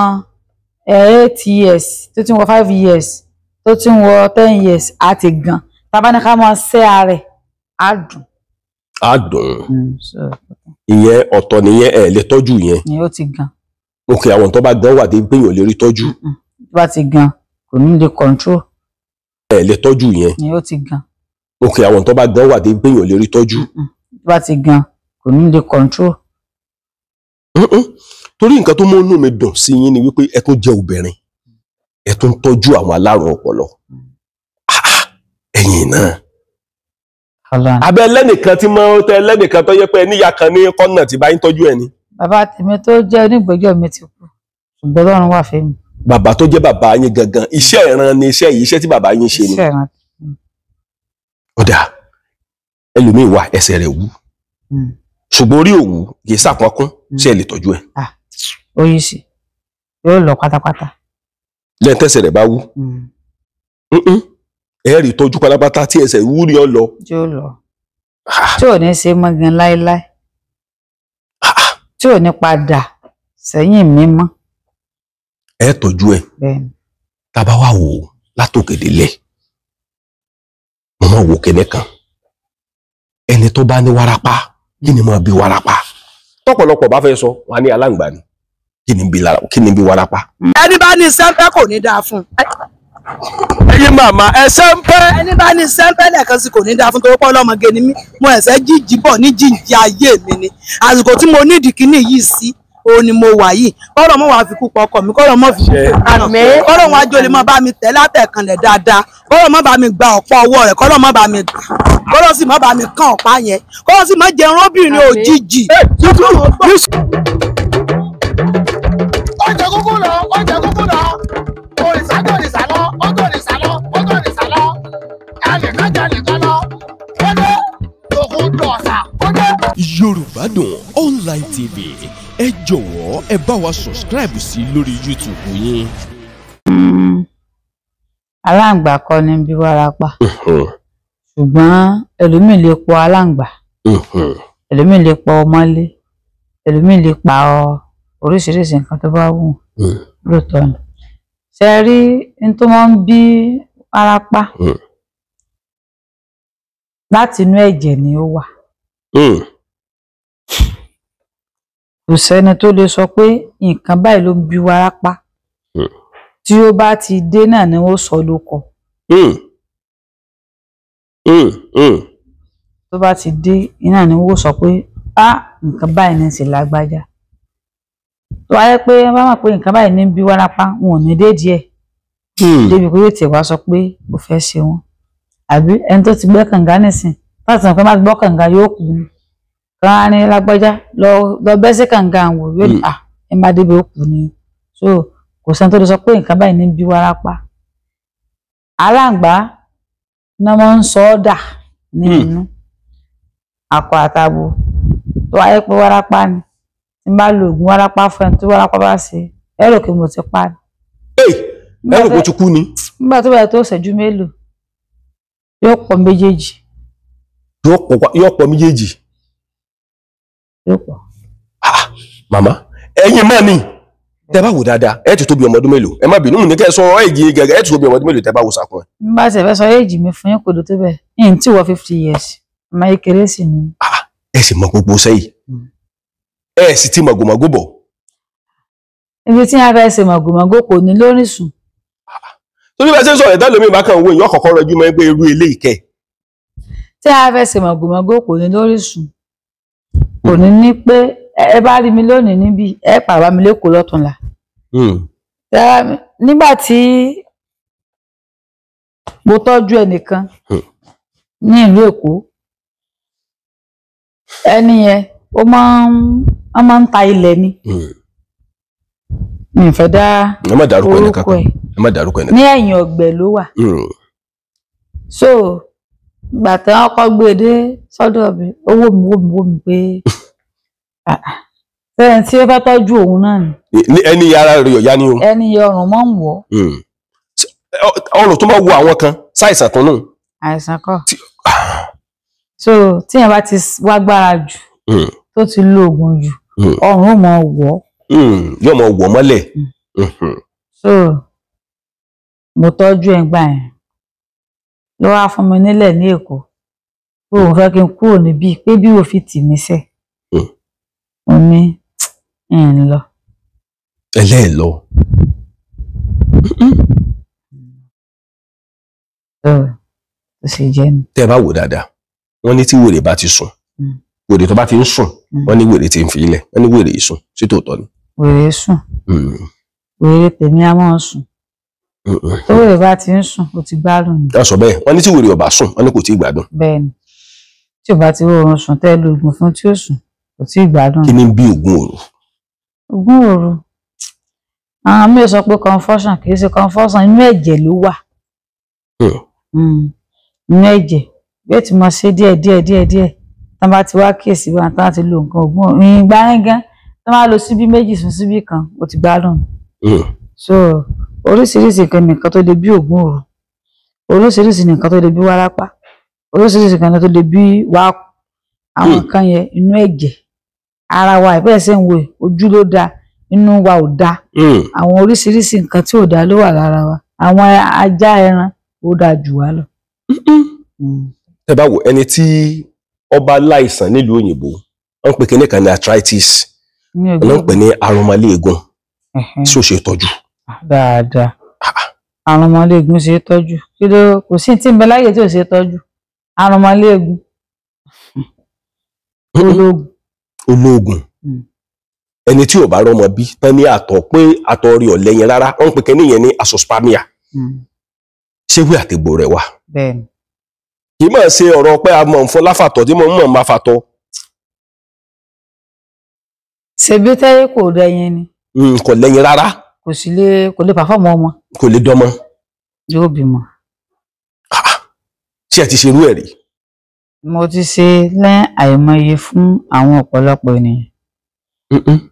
8 years tó ti ń wọ 5 years tó ti ń wọ 10 years á ti gan, tá a bá ní ká máa ṣẹ́ ara ẹ̀ á dùn. Á dùn. Ìyẹn ọ̀tọ̀ nìyẹn, ẹ̀ lè tọ́jú yẹn. Ni ó ti gan. Ok, àwọn tó bá gan wà dé pé èèyàn lè rí tọ́jú. Tó bá ti gan kò ní lè control. Ẹ lè tọ́jú yẹn. Ni ó ti gan. Ok, àwọn tó bá gan wà dé pé èèyàn lè rí tọ́jú. Tó bá ti gan kò ní lè control. Torí nǹkan tó mú inú mi dùn sí yín ni wípé ẹ tún jẹ́ obìnrin, ẹ tún tọ́jú àwọn alárùn ọpọlọ. Ẹ̀yin náà. Abẹ́ lẹ́nìkan tí mo tẹ lẹ́nìkan tó yẹ pé níyà kan ní kọ́nà tí bá ń tọ́jú ẹ ni. Bàbá tèmi tó jẹ́ onígbẹ́jọ́ mi ti kú, ṣùgbọ́n Ọlọ́run wà fẹ́mi. Bàbá tó jẹ́ bàbá yín gangan, iṣẹ́ ìran ni iṣẹ́ yìí, iṣẹ́ tí bàbá yín ṣe ni. Iṣẹ́ ìran. Ọ̀dà ẹlòmíì wà ẹsẹ̀ rẹ̀ wú, ṣùgbọ́n orí òwú kì í sàpọ̀nkún, ṣé ẹ lè tọ́jú ẹ? Ó yí sí, yóò lọ pátápátá. Lẹ́yìn tẹ́sẹ̀ rẹ̀ bá wú, ẹ rí tọ́jú pátápátá tí ẹsẹ̀ wú ni ọ lọ. Yóò lọ. Tí ò ní ṣe mọ́ gan láéláé, tí ò ní padà sẹ́yìn mímọ́. Ẹ tọ́jú ẹ. Tá bá wá wò ó látòkè délẹ̀, mo máa wò kíní kan, ẹni tó bá ní wárápá, kí ni máa bí wárápá? Tọ́pọ̀lọpọ̀ bá fẹ́ sọ wọn á ní aláǹgbá ni, kí ni bí wárápá. Ẹni bá ní sẹ́ńpẹ́ kò ní dáa fún un. Ẹ̀yin màmá ẹ sẹ́ńpẹ́. Ẹni bá ní sẹ́ńpẹ́ lẹ́ẹ̀kan sí kò ní dáa fún, torí pé ọlọ́mọge ni mí, mo ẹ̀sẹ̀ jíjí bọ̀ ní jíjí ayé mi ni. Àsìkò tí mo nídìí kíní yìí sí òun ni mo wà yìí. Kọ́rọ̀ mọ́ wàá fi kú pọkọ mi, kọ́rọ̀ mọ́ fi kú kọ́rọ̀ wọn ajó lè mọ́ bá mi tẹ̀ látẹ̀kànlẹ̀ dáadáa, kọ́rọ̀ mọ́ bá mi gba ọ̀pọ̀ ọwọ́ rẹ̀, kọ́rọ̀ mọ́ bá mi kọ́rọ̀ sì mọ́ bá mi kán ọ̀pá yẹn, kọ́rọ̀ sì mọ́ jẹun obìnrin òjijì. Ó jẹ kúkú lọ, ó jẹ kúkú lọ, òrìṣà tó òrìṣà lọ, ó tó òrìṣà lọ, ó tó òrìṣà lọ, ẹnìkan jẹ nìkan lọ, ó dé òkú dọ̀ọ̀sà, ó dé. Yorùbá Dùn Online TV, ẹ jọ̀wọ́ ẹ bá wa subscribe sí lórí YouTube yín. Aláǹgbá kọ́ ni bí wárápá, ṣùgbọ́n ẹlòmíì lè pọ aláǹgbá, ẹlòmíì lè pọ ọmọlé, ẹlòmíì lè pa oríṣiríṣi nǹkan tó bá wù lóòótọ́ ni. Ṣe rí n tó máa ń bí wárápá láti inú ẹ̀jẹ̀ ni ó wà. Kò sẹ́ni tó lè sọ pé nǹkan báyìí ló ń bí wárápá. Tí ó bá ti dé náà ni ó sọ lóko. Tó bá ti dé náà ni ó sọ pé á nǹkan báyìí ní sì lágbájá. Tó wáyé pé wọ́n bá mọ̀ pé nǹkan báyìí ní bí wárápá, wọn ò ní dé díẹ̀ débi pé yóò tiẹ̀ wá sọ pé ó fẹ́ ṣe wọn. Àbí ẹni tó ti gbẹ́ kànga nísìn láti sọ pé má ti gbọ́ kànga yóò kú ni. Kàn á ní lágbájá lọ bẹ́ sí kànga àwọn yóò ní à ẹ má débi ó kú ni. So kò sẹ́ni tó lè sọ pé nǹkan báyìí ní bí wárápá. Aláǹgbá náà máa ń sọ ọ́ dà ní inú akọ àtabo. Tó wáyé pé wárápá ni, tí n bá lo oògùn wárápá fún ẹni tí wárápá bá ṣe, ẹ rò pé mo ti pa ni. Ẹ rò pé ó ti kú ni. Nígbà tó bá tó ìṣẹ́jú mélòó yóò pọ̀ méjèèjì. Yóò pọ̀ méjèèjì. Yóò pọ̀. Màmá ẹ̀yin máa ní tẹ́ bá wò dáadáa ẹ ti tó bí ọmọ ọdún mélòó? Ẹ má bínú ní kẹ́ ẹ sọ èjì gẹ́gẹ́, ẹ ti tó bí ọmọ ọdún mélòó tẹ́ bá wò sàkún ẹ. N bá ṣe fẹ́ sọ èjì mi fún yín kò ló tó bẹ́ẹ̀, yín tí wọ 50 years, ọmọ kékeré sì ni. Ẹ sì mọ gbogbo sẹ́yìn, ẹ sì ti mọ̀gòmọ̀gò bọ̀. Ibi tí a fẹ́ ṣe mọ̀gòmọ̀gò kò ní lóríṣun. Torí bá ṣe ń sọ̀rọ̀ ẹ̀dá lómi ìbákan owó ìyọ́ kọ̀ọ̀kan rọjú mọ́ pé irú eléyìí kẹ́. Tí a fẹ́ ṣe mọ̀gòmọ̀gò kò ní lóríṣun, kò ní ní pé ẹ bá rí mi lónìí níbí ẹ pàrọ̀ mi lẹ́kọ̀ọ́ lọ́túnla. Nígbà tí mo tọ́jú ẹnìkan ní ìlú Èkó, ẹni yẹn ó máa ń ta ilẹ̀ ni. Mi ò fẹ́ dá orúkọ ẹ̀ ní ẹ̀yìn ọ̀gbẹ́ ló wà. So ìgbà tí wọ́n kọ́ gbé e dé sọ́dọ̀ mi, ó wò mí wò mí wò mí pé sẹ́yìn tí ó fẹ́ tọ́jú òun náà ni. Ẹni ara rẹ̀ ọ̀yá ni o. Ẹni ọrùn máa ń wọ̀. Ọrùn tó máa wo àwọn kan ṣàìsàn kan náà. Àìsàn kọ́. So tíyẹn bá ti wá gbára jù tó ti lo oògùn jù, ọrùn ó máa wọ̀. Yóò máa wọ̀ mọ́lẹ̀. So mo tọ́jú ẹ̀ gbà yẹn ló wá fún mi nílẹ̀ ní Èkó pé òun fẹ́ kí n kúrò níbí pé bí òfin tì mí sẹ́. Mo ní ń lọ. Ẹlẹ́ẹ̀ lọ. Ó sì jẹ́ ni. Tẹ́ ẹ bá wò dáadáa, wọ́n ní tí wèrè bá ti sùn, wèrè tó bá ti ń sùn, wọ́n ní wèrè ti ń fi ilẹ̀, wọ́n ní wèrè yìí sùn, sí tòótọ́ ni. Wèrè sùn. Wèrè tèmi á máa sùn. Tó wèrè bá ti ń sùn, ó ti gbádùn ni. Wọ́n sọ bẹ́ẹ̀, wọ́n ní tí wèrè ò bá sùn, wọ́n ní kò tí ì gbádùn. Bẹ́ẹ̀ni, tí ò bá ti rọrùn sùn tẹ́ lo oògùn fún tí ó sùn, kò tí ì gbádùn. Kí ni bí oògùn òru? Oògùn òru. Àwọn míì sọ pé confusion, kì í ṣe confusion, inú ẹ̀jẹ̀ ló wà. Inú ẹ̀jẹ̀ bí ó ti mọ ṣe díẹ̀ díẹ̀ díẹ̀ díẹ̀ tán bá ti wá kíyèsí wa, tán bá ti lo nǹkan oògùn ìgbà yẹn gan tán bá lo síbí méjì sùn síbí kan, ó ti gbádùn. So oríṣiríṣi nǹkan nìkan tó lè bí oògùn òru, oríṣiríṣi nǹkan tó lè bí wárápá, oríṣiríṣi nǹkan tó lè bí wákù. Àwọn nǹkan yẹn inú ẹ̀jẹ̀ ara wa ìbẹ́ẹ̀ ṣe ń wo ojú ló dáa, inú wa ò dáa. Àwọn oríṣiríṣi nǹkan tí ò dáa ló wà lára wa. Àwọn ajá ẹran ó dáa jù wá lọ. Tẹ́ bá wo ẹni tí ọba láìsàn nílùú òyìnbó, wọ́n ń pè kinní kan ní arthritis, wọ́n ń pè ní arúmọléegun, tí ó ṣe tọ́jú. Dáadáa, arúmọléegun ṣe é tọ́jú. Kí ló kò sí tí ń bẹ láyé tí ò ṣe é tọ́jú? Arúmọléegun ológun. Ológun. Ẹni tí ò bá rọ́mọ bí tán ní àtọ̀ pé àtọ̀ rí ọ̀lẹ́yìn rárá, wọ́n ń pè kinní yẹn ní azoospermia. Ṣé wí àtẹ̀gbò rẹ̀ wà? Bẹ́ẹ̀ni. Kì í máa ṣe ọ̀rọ̀ pé a mọ̀ ń fún láfàtọ̀ tí mo mọ̀ máa fàtọ̀. Ṣebí tẹ́yẹ kò rẹyin ni. Kò lẹ́yìn rárá. Kò sì lè kò lè pàfọ́ọ̀mù ọmọ. Kò lè dọ́mọ. Yóò bímọ. Ṣé ẹ ti ṣerú ẹ̀ rí? Mo ti ṣe lẹ́ àìmọye fún àwọn ọ̀pọ̀lọpọ̀ ènìyàn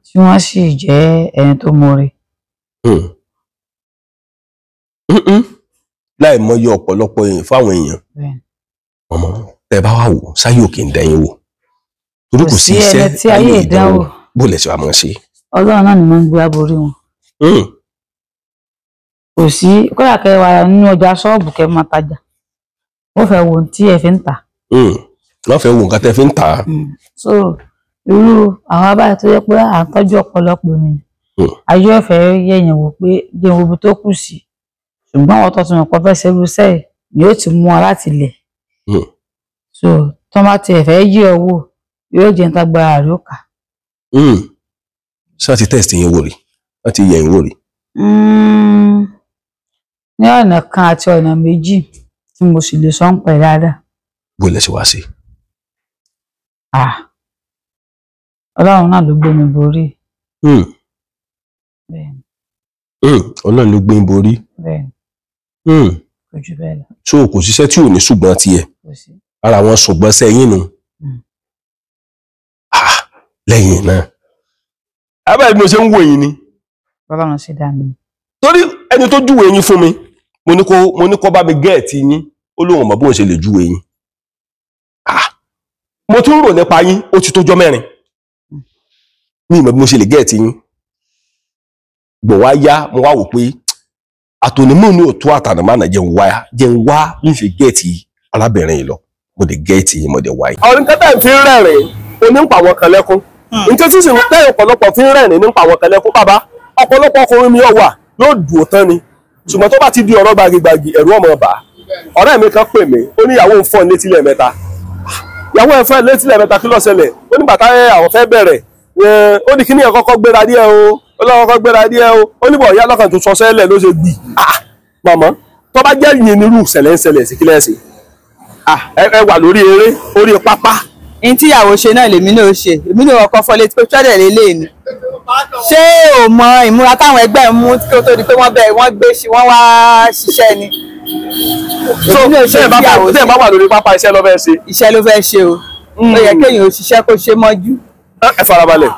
tí wọ́n sì jẹ́ ẹni tó mọ̀re. Láì mọye ọ̀pọ̀lọpọ̀ èèyàn fáwọn èèyàn. Ọmọ tẹ bá wà wò sáyé òkè ń dẹyìn wò torí kò sí iṣẹ́ tí ayé ìdánwò bó lẹ ṣe wà máa ṣe. Ọlọ́run náà ni mo ń gbé aborí wọn. Kò sí kódà kẹ wà nínú ọjà ṣọ́ọ̀bù kẹ máa tajà wọ́n fẹ́ wo tí ẹ fi ń tà. Wọ́n fẹ́ wo nǹkan tẹ́ fi ń tà. So irú àwọn abáyé tó yẹ pé à ń tọ́jú ọ̀pọ̀lọpọ̀ ènìyàn ayé ọ̀fẹ́ yẹ̀yàn wò pé jẹun wo ibi tó kù sí, ṣùgbọ́n àwọn tó ti mọ̀ pé fẹ́ ṣe irú iṣẹ́ yóò ti mú ọ láti lẹ̀. So tó bá tiẹ̀ fẹ́ yí ọ wò yóò jẹ́ nítagbára rẹ̀ ó kà. Ṣé wọ́n ti test yín wò rí? Wọ́n ti yẹ̀ yín wò rí? Ní ọ̀nà kan àti ọ̀nà méjì tí mo sì lè sọ ń pẹ̀ dáadáa. Bó lẹ ṣe wá sí? Ọlọ́run náà ló gbé mi borí. Ọlọ́run ló gbé mi borí. Kò jù bẹ́ẹ̀ lọ. So kò síṣẹ́ tí ò ní ṣùgbọ́n tiẹ̀ ara wọn ṣùgbọ́n sẹ́yìn nu lẹ́yìn náà. Abẹ́rẹ́ bí mo ṣe ń wò yín ni. Ọlọ́run ṣe dá mi. Torí ẹni tó júwe yín fún mi, mo ní kó bá mi gẹ́ẹ̀tì yín, ó lóun mọ̀ bóun ṣe lè júwe yín. Mo tún rò nípa yín, ó ti tójọ́ mẹ́rin. Mi mọ̀ bí mo ṣe lè gẹ́ẹ̀tì yín. Gbọ̀ wá yá, mo wá wò pé àtònímọ̀ ní òtún àtànàmánà jẹ́ ń wá ń fi gẹ́ẹ̀tì arábìnrin yìí lọ. Mo dé gẹ́ẹ̀tì yín, mo dé wáyé. Ọ̀rìn kẹta fi ń rẹ́rìn-ín, onípa àwọn kan lẹ́kún. Nǹkan tí sì ń tẹ́ ọ̀pọ̀lọpọ̀ fi ń rẹ́rìn-ín nípa àwọn kan lẹ́kún bàbá. Ọ̀pọ̀lọpọ̀ ọkùnrin mi wà yóò dùn tán ni, ṣùgbọ́n tó bá ti di ọ̀rọ̀ gbagigbagi ẹ̀rù ọmọ bà. Ọ̀rẹ́ mi kan pè mí, ó ní ìyàwó ń fọ́ létí lẹ́ẹ̀mẹ́ta. Ìyàwó ẹ̀ fẹ́ létí lẹ́ẹ̀mẹ́ta, kí ló ṣẹlẹ̀? Ó ní bàtà àwọn fẹ́ bẹ̀rẹ̀, ó ní kíní ẹ̀ kọ́kọ́ gbéra díẹ̀ o, ó lọ́kọ́ kọ́kọ́ gbéra díẹ̀ o, ó ní bọ̀ ìyá lọ́kàn tó sọ sẹ́lẹ̀ ló ṣe gbì. Màmá tó bá jẹ́ yìnyín nírú ṣẹlẹ̀ ń ṣẹlẹ̀ sí kílẹ̀ sí ẹ wà lórí eré orí pápá. N tíyàwó ṣe náà lèmi náà ṣe, èmi náà ọkọ fọ létí pé ṣọ́dẹ̀ lélẹ̀ ni. Ṣé o mọ ìmúra táwọn ẹgbẹ́ ń mú kí ó tó di pé wọ́n bẹ̀ wọ́n gbé ṣe wọ́n wá ṣiṣẹ́ ni. So ṣé ẹ bá wà lórí pápá iṣẹ́ ló fẹ́ ṣe. Iṣẹ́ ló fẹ́ ṣe o, ó yẹ kéèyàn ò ṣiṣẹ́ kó ṣe mọ́jú. Ẹ farabalẹ̀.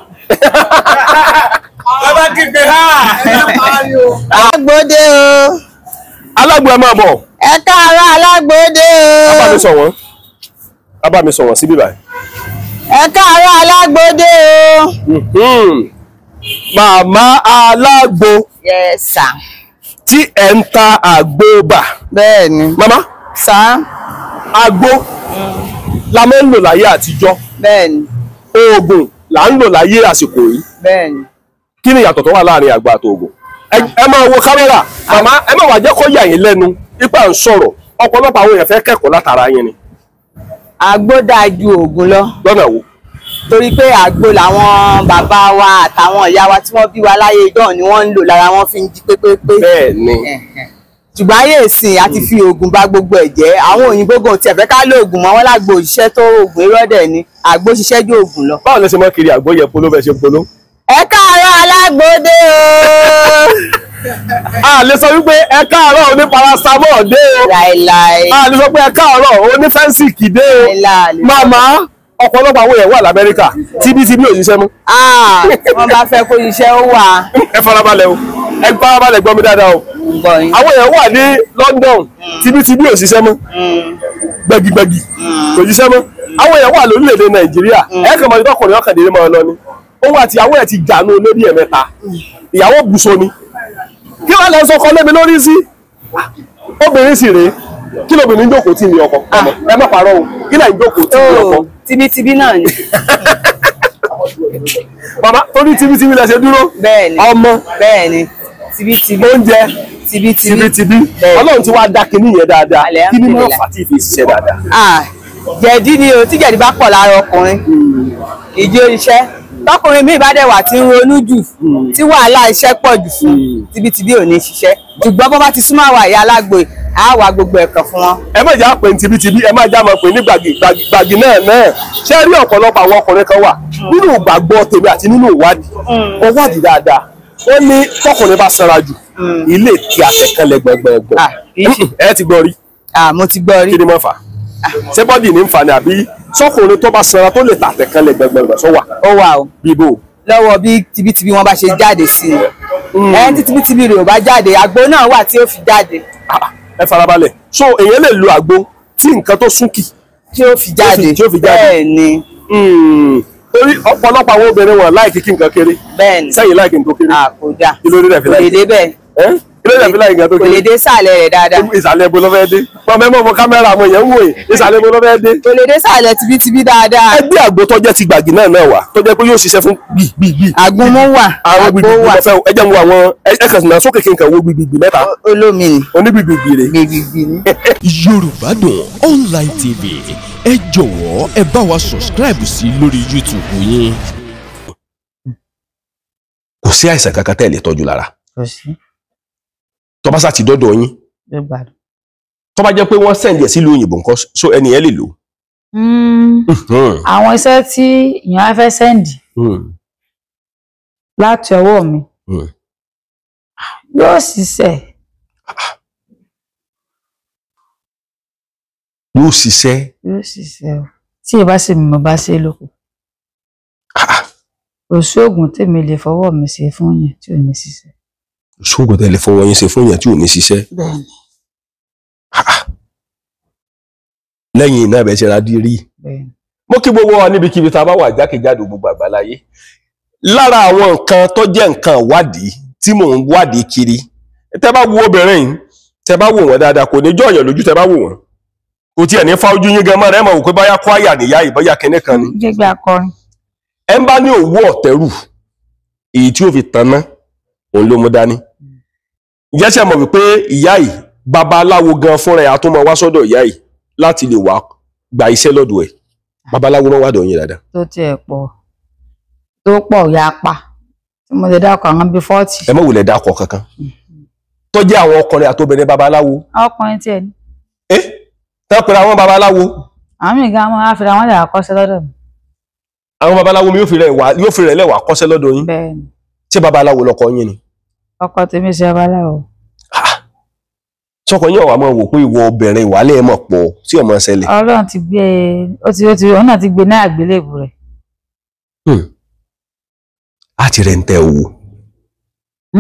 Bàbá kígbe ha. Alágbóde o. Alágbo ẹ máa bọ̀. Ẹ káàárọ̀ alágbóde o. Bàbá mi sọ wọ́n. Bàbá mi sọ wọ́n síbí báyìí. Ẹ káàárọ̀ alágbóde o. Màmá alágbo. Yes sir. Tí ẹ ń ta àgbo bà. Bẹ́ẹ̀ni. Màmá. Sá. Àgbo la máa ń lò láyé àtijọ́. Bẹ́ẹ̀ni. Oògùn là ń lò láyé àsìkò yìí. Bẹ́ẹ̀ni. Kí ni ìyàtọ̀ tó wà láàrin àgbo àti oògùn? Ẹ máa wo kámẹ́rà màmá, ẹ má wàá jẹ́ kó yà yín lẹ́nu ipa ń sọ̀rọ̀. Ọ̀pọ̀lọpọ̀ àwọn èèyàn fẹ́ kẹ́kọ̀ọ́ látara yín ni. Àgbo dáa ju oògùn lọ. Lọ́nà wo? Torí pé àgbo làwọn bàbá wa àtàwọn ìyá wa tí wọ́n bí wa láyé idán ni wọ́n ń lò lára wọn fi ń jí pépépé. Bẹ́ẹ̀ni. Ṣùgbọ́n ayé ìsìn àti fi oògùn bà gbogbo ẹ̀ jẹ́. Àwọn òyìnbó gan tiẹ̀ fẹ́ ká lo oògùn mọ́, wọn lágbo òṣìṣẹ́ tó oògùn irọ́ dẹ̀ ni, àgbo ṣiṣẹ́ ju oògùn lọ. Báwo lẹ ṣe máa kiri àgbo yẹn polo bẹ́ẹ̀ ṣe polo? Ẹ káàárọ̀ alágbóde o. A lè sọ wípé ẹ káàárọ̀ oní paracetamol dé o. Láìláì. A lè sọ pé ẹ káàárọ̀ oní fẹ́ǹsìkì dé o. Láìláì. Màmá, ọ̀pọ̀lọpọ̀ àwọn èèyàn wà l'Amẹ́ríkà tíbítíbí ò ṣiṣẹ́ mọ́. Wọ́n bá fẹ́ kó iṣẹ́ ó wà. Ẹ farabalẹ̀ o, ẹ farabalẹ̀ gbọ́ mi dáadáa o. Àwọn èèyàn wà ní London tíbítíbí ò ṣiṣẹ́ mọ́, gbẹ̀gìgbẹ̀gì kò ṣiṣẹ́ mọ́. Àwọn èèyàn wà lórílẹ̀‐èdè Nàìjíríà, ẹ kàn máa ní tọkùnrin ọkàndínlẹ́ máa lọ ni. Òun àti ìyàwó ẹ̀ ti jànú lórí ẹ̀mẹ́ta, ìyàwó bùsọ ni. Kí wàá lọ sọ ọkọ lémi lórí sí? Obìnrin sì rèé, kí lóbìnrin jókòó tì ní ọkọ? Ẹ má parọ́ o, kí lẹ́yìn jókòó tì ní ọkọ? Tibítibí náà ni. Bàbá torí tibítibí lẹ ṣe dúró. Bẹ́ẹ̀ni. Ọmọ. Bẹ́ẹ̀ni. Tibítibí. Oúnjẹ. Tibítibí. Tibítibí. Ọlọ́run ti wá dá kinní yẹn dáadáa. Kí ni wọ́n fà tí ì fi ṣiṣẹ́ dáadáa? Jẹ̀dí ni o, tí jẹ̀dí bá pọ̀ lára ọkùnrin. Ìjó iṣẹ́. Tọkùnrin míì bá dẹ̀ wà tí ń ronú jù, tí wàhálà iṣẹ́ pọ̀ jù fún, tibítibí ò ní ṣiṣẹ́. Ṣùgbọ́n bó bá ti súnmọ́ àwa ìyá alágbo, á wá gbogbo ẹ̀kan fún wọn. Ẹ má jà pé ní tibítibí, ẹ má jà máa pè ní gbàgì gbàgì náà náà. Ṣé rí ọ̀pọ̀lọpọ̀ àwọn ọkùnrin kan wà nínú ìgbàgbọ́ tèmi àti nínú ìwádìí, wọ́n wádìí dáadáa. Wọ́n ní tọkùnrin bá sanra jù, ilé tí àtẹ̀kánlẹ̀ gbẹ̀gbẹ̀gbẹ̀. Ẹ ti gbọ́ rí. Mo ti gbọ́ rí. Kí ni mo fà? Ṣé bọ́dì ní ń fa ni àbí sọ́kùnrin tó bá sanra tó lè tàtẹ̀ kan lè gbẹ̀ngbẹ̀ngbẹ̀ sọ wà? Ó wà o. Bíbó. Lọ́wọ́ bí tibítibí wọn bá ṣe jáde sí i. Ẹni tí tibítibí rẹ̀ ò bá jáde, àgbo náà wà tí ó fi jáde. Ẹ farabalẹ̀. So èèyàn lè lo àgbo tí nǹkan tó súnkì tí ó fi jáde. Tí ó fi jáde. Bẹ́ẹ̀ ni. Torí ọ̀pọ̀lọpọ̀ àwọn obìnrin wọn láìkí kí nǹkan kéré. Bẹ́ẹ̀ ni. Sẹ́yìn láìkí nǹkan kéré. Kò dáa. Kí ló dé tẹ̀ fi Kò lè láìkí? dé bẹ́ẹ̀. Kí ló dé tẹ̀ fi láìkí nǹkan tó Kò kéré? lè dé sàlẹ̀ rẹ̀ dáadáa. Ìsàlẹ̀ ibo ló fẹ́ dé? Wọ́n mẹ́mọ́ fún kámẹ́rà àwọn èèyàn ń wò yìí. Ìsàlẹ̀ ibo ló fẹ́ dé? Kò lè dé sàlẹ̀ tibítibí dáadáa. Ẹgbẹ́ àgbo tó jẹ́ ti gbàgì náà náà wà tó jẹ́ pé yóò ṣiṣẹ́ fún gbìgbìgbì. Àgúnmu wà. Àwọn Àgbo gbìgbìgbì wà. mo fẹ́ ẹ jẹ́ n wo àwọn ẹ kàn náà sókè kí n kàn wo gbìgbìgbì mẹ́ta. Olómi ni. Onígbìgbìgbì rè. Gbìgbìgbì ni. Yorùbá Dùn Online TV, ẹ jọ̀wọ́ ẹ bá wa subscribe sí lórí YouTube yín. Kò sí àìsàn kankan tẹ́ ẹ lè tọ́jú lára. Kò sí. Tó bá sá ti dọ́dọ̀ yín. Yóò gbádùn. Tó bá jẹ́ pé wọ́n send ẹ̀ sílùú òyìnbó nǹkan, so ẹni yẹn lè lò. Àwọn iṣẹ́ tí èèyàn á fẹ́ send láti ọwọ́ mi yóò ṣiṣẹ́. Yóò ṣiṣẹ́. Yóò ṣiṣẹ́ o. Tí ì bá sì mọ̀ bá ṣe lóko. Kò sí oògùn tèmi lè fọwọ́ mi ṣe fún yẹn tí ò ní ṣiṣẹ́. Ṣóògùn tẹ́ lè fọwọ́ yín ṣe fún yẹn tí ò ní ṣiṣẹ́. Bẹ́ẹ̀ni. Lẹ́yìn iná ẹ̀bẹ̀ ṣe ra dí rí. Bẹ́ẹ̀ni. Mo kí gbogbo wa níbikíbi tá a bá wà jákèjádò gbogbo àgbáláyé. Lára àwọn nǹkan tó jẹ́ nǹkan ìwádìí tí mò ń wádìí kiri. Tẹ́ bá wo obìnrin yìí, tẹ́ bá wò wọ́n dáadáa, kò ní jọ̀yàn lójú tẹ́ bá wò wọ́n. Kò tiẹ̀ ní fa ojú yín gan mọ́ rẹ̀ mọ̀ wò pé báyá kwaya nìyá yìí, bóyá kinní kan ni. Gbégbé akọrin. Ẹ ń bá ní òwú ọ̀tẹ́rù, èyí tí ó fi tanná, òun ló mú dání. Ǹjẹ́ ṣe mọ̀ wípé ìyá yìí, babaláwo gan fúnra ẹ̀ á tún máa wá sọ́dọ̀ ìyá yìí láti lè wá gba iṣẹ́ lọ́dọ̀ ẹ̀. Babaláwo máa ń wá dọ̀ yín dáadáa. Tó tiẹ̀ pọ̀, tó pọ̀ ya pa. Tí mo lè dákọ̀ àwọn bíi 40. Ẹ má wulẹ̀ dákọ̀ kankan. Tó jẹ́ àwọn ọkùnrin àtobìnrin babaláwo. Ọkùnrin tiẹ̀ ni. Tẹ́ pera àwọn babaláwo. Àwọn míì gan máa fi ra wọn lè àkọ́ṣẹ́ lọ́dọ̀ mi. Àwọn babaláwo mi yóò fi rẹ̀ lẹ́wà kọ́ṣẹ́ lọ́dọ̀ yín. Bẹ́ẹ̀ni. Ṣé babaláwo lọkọ yín ni? Ọkọ tèmi ṣe babaláwo. Sọkọ yín ọ̀wà máa wò pé ìwọ obìnrin ìwálẹ̀ ẹ̀ mọ̀ pọ̀ tí ọmọ ṣẹlẹ̀. Ọlọ́run ti gbé ó ti òun náà ti gbé náà àgbélébù rẹ̀. A ti rẹ̀ ń tẹ owó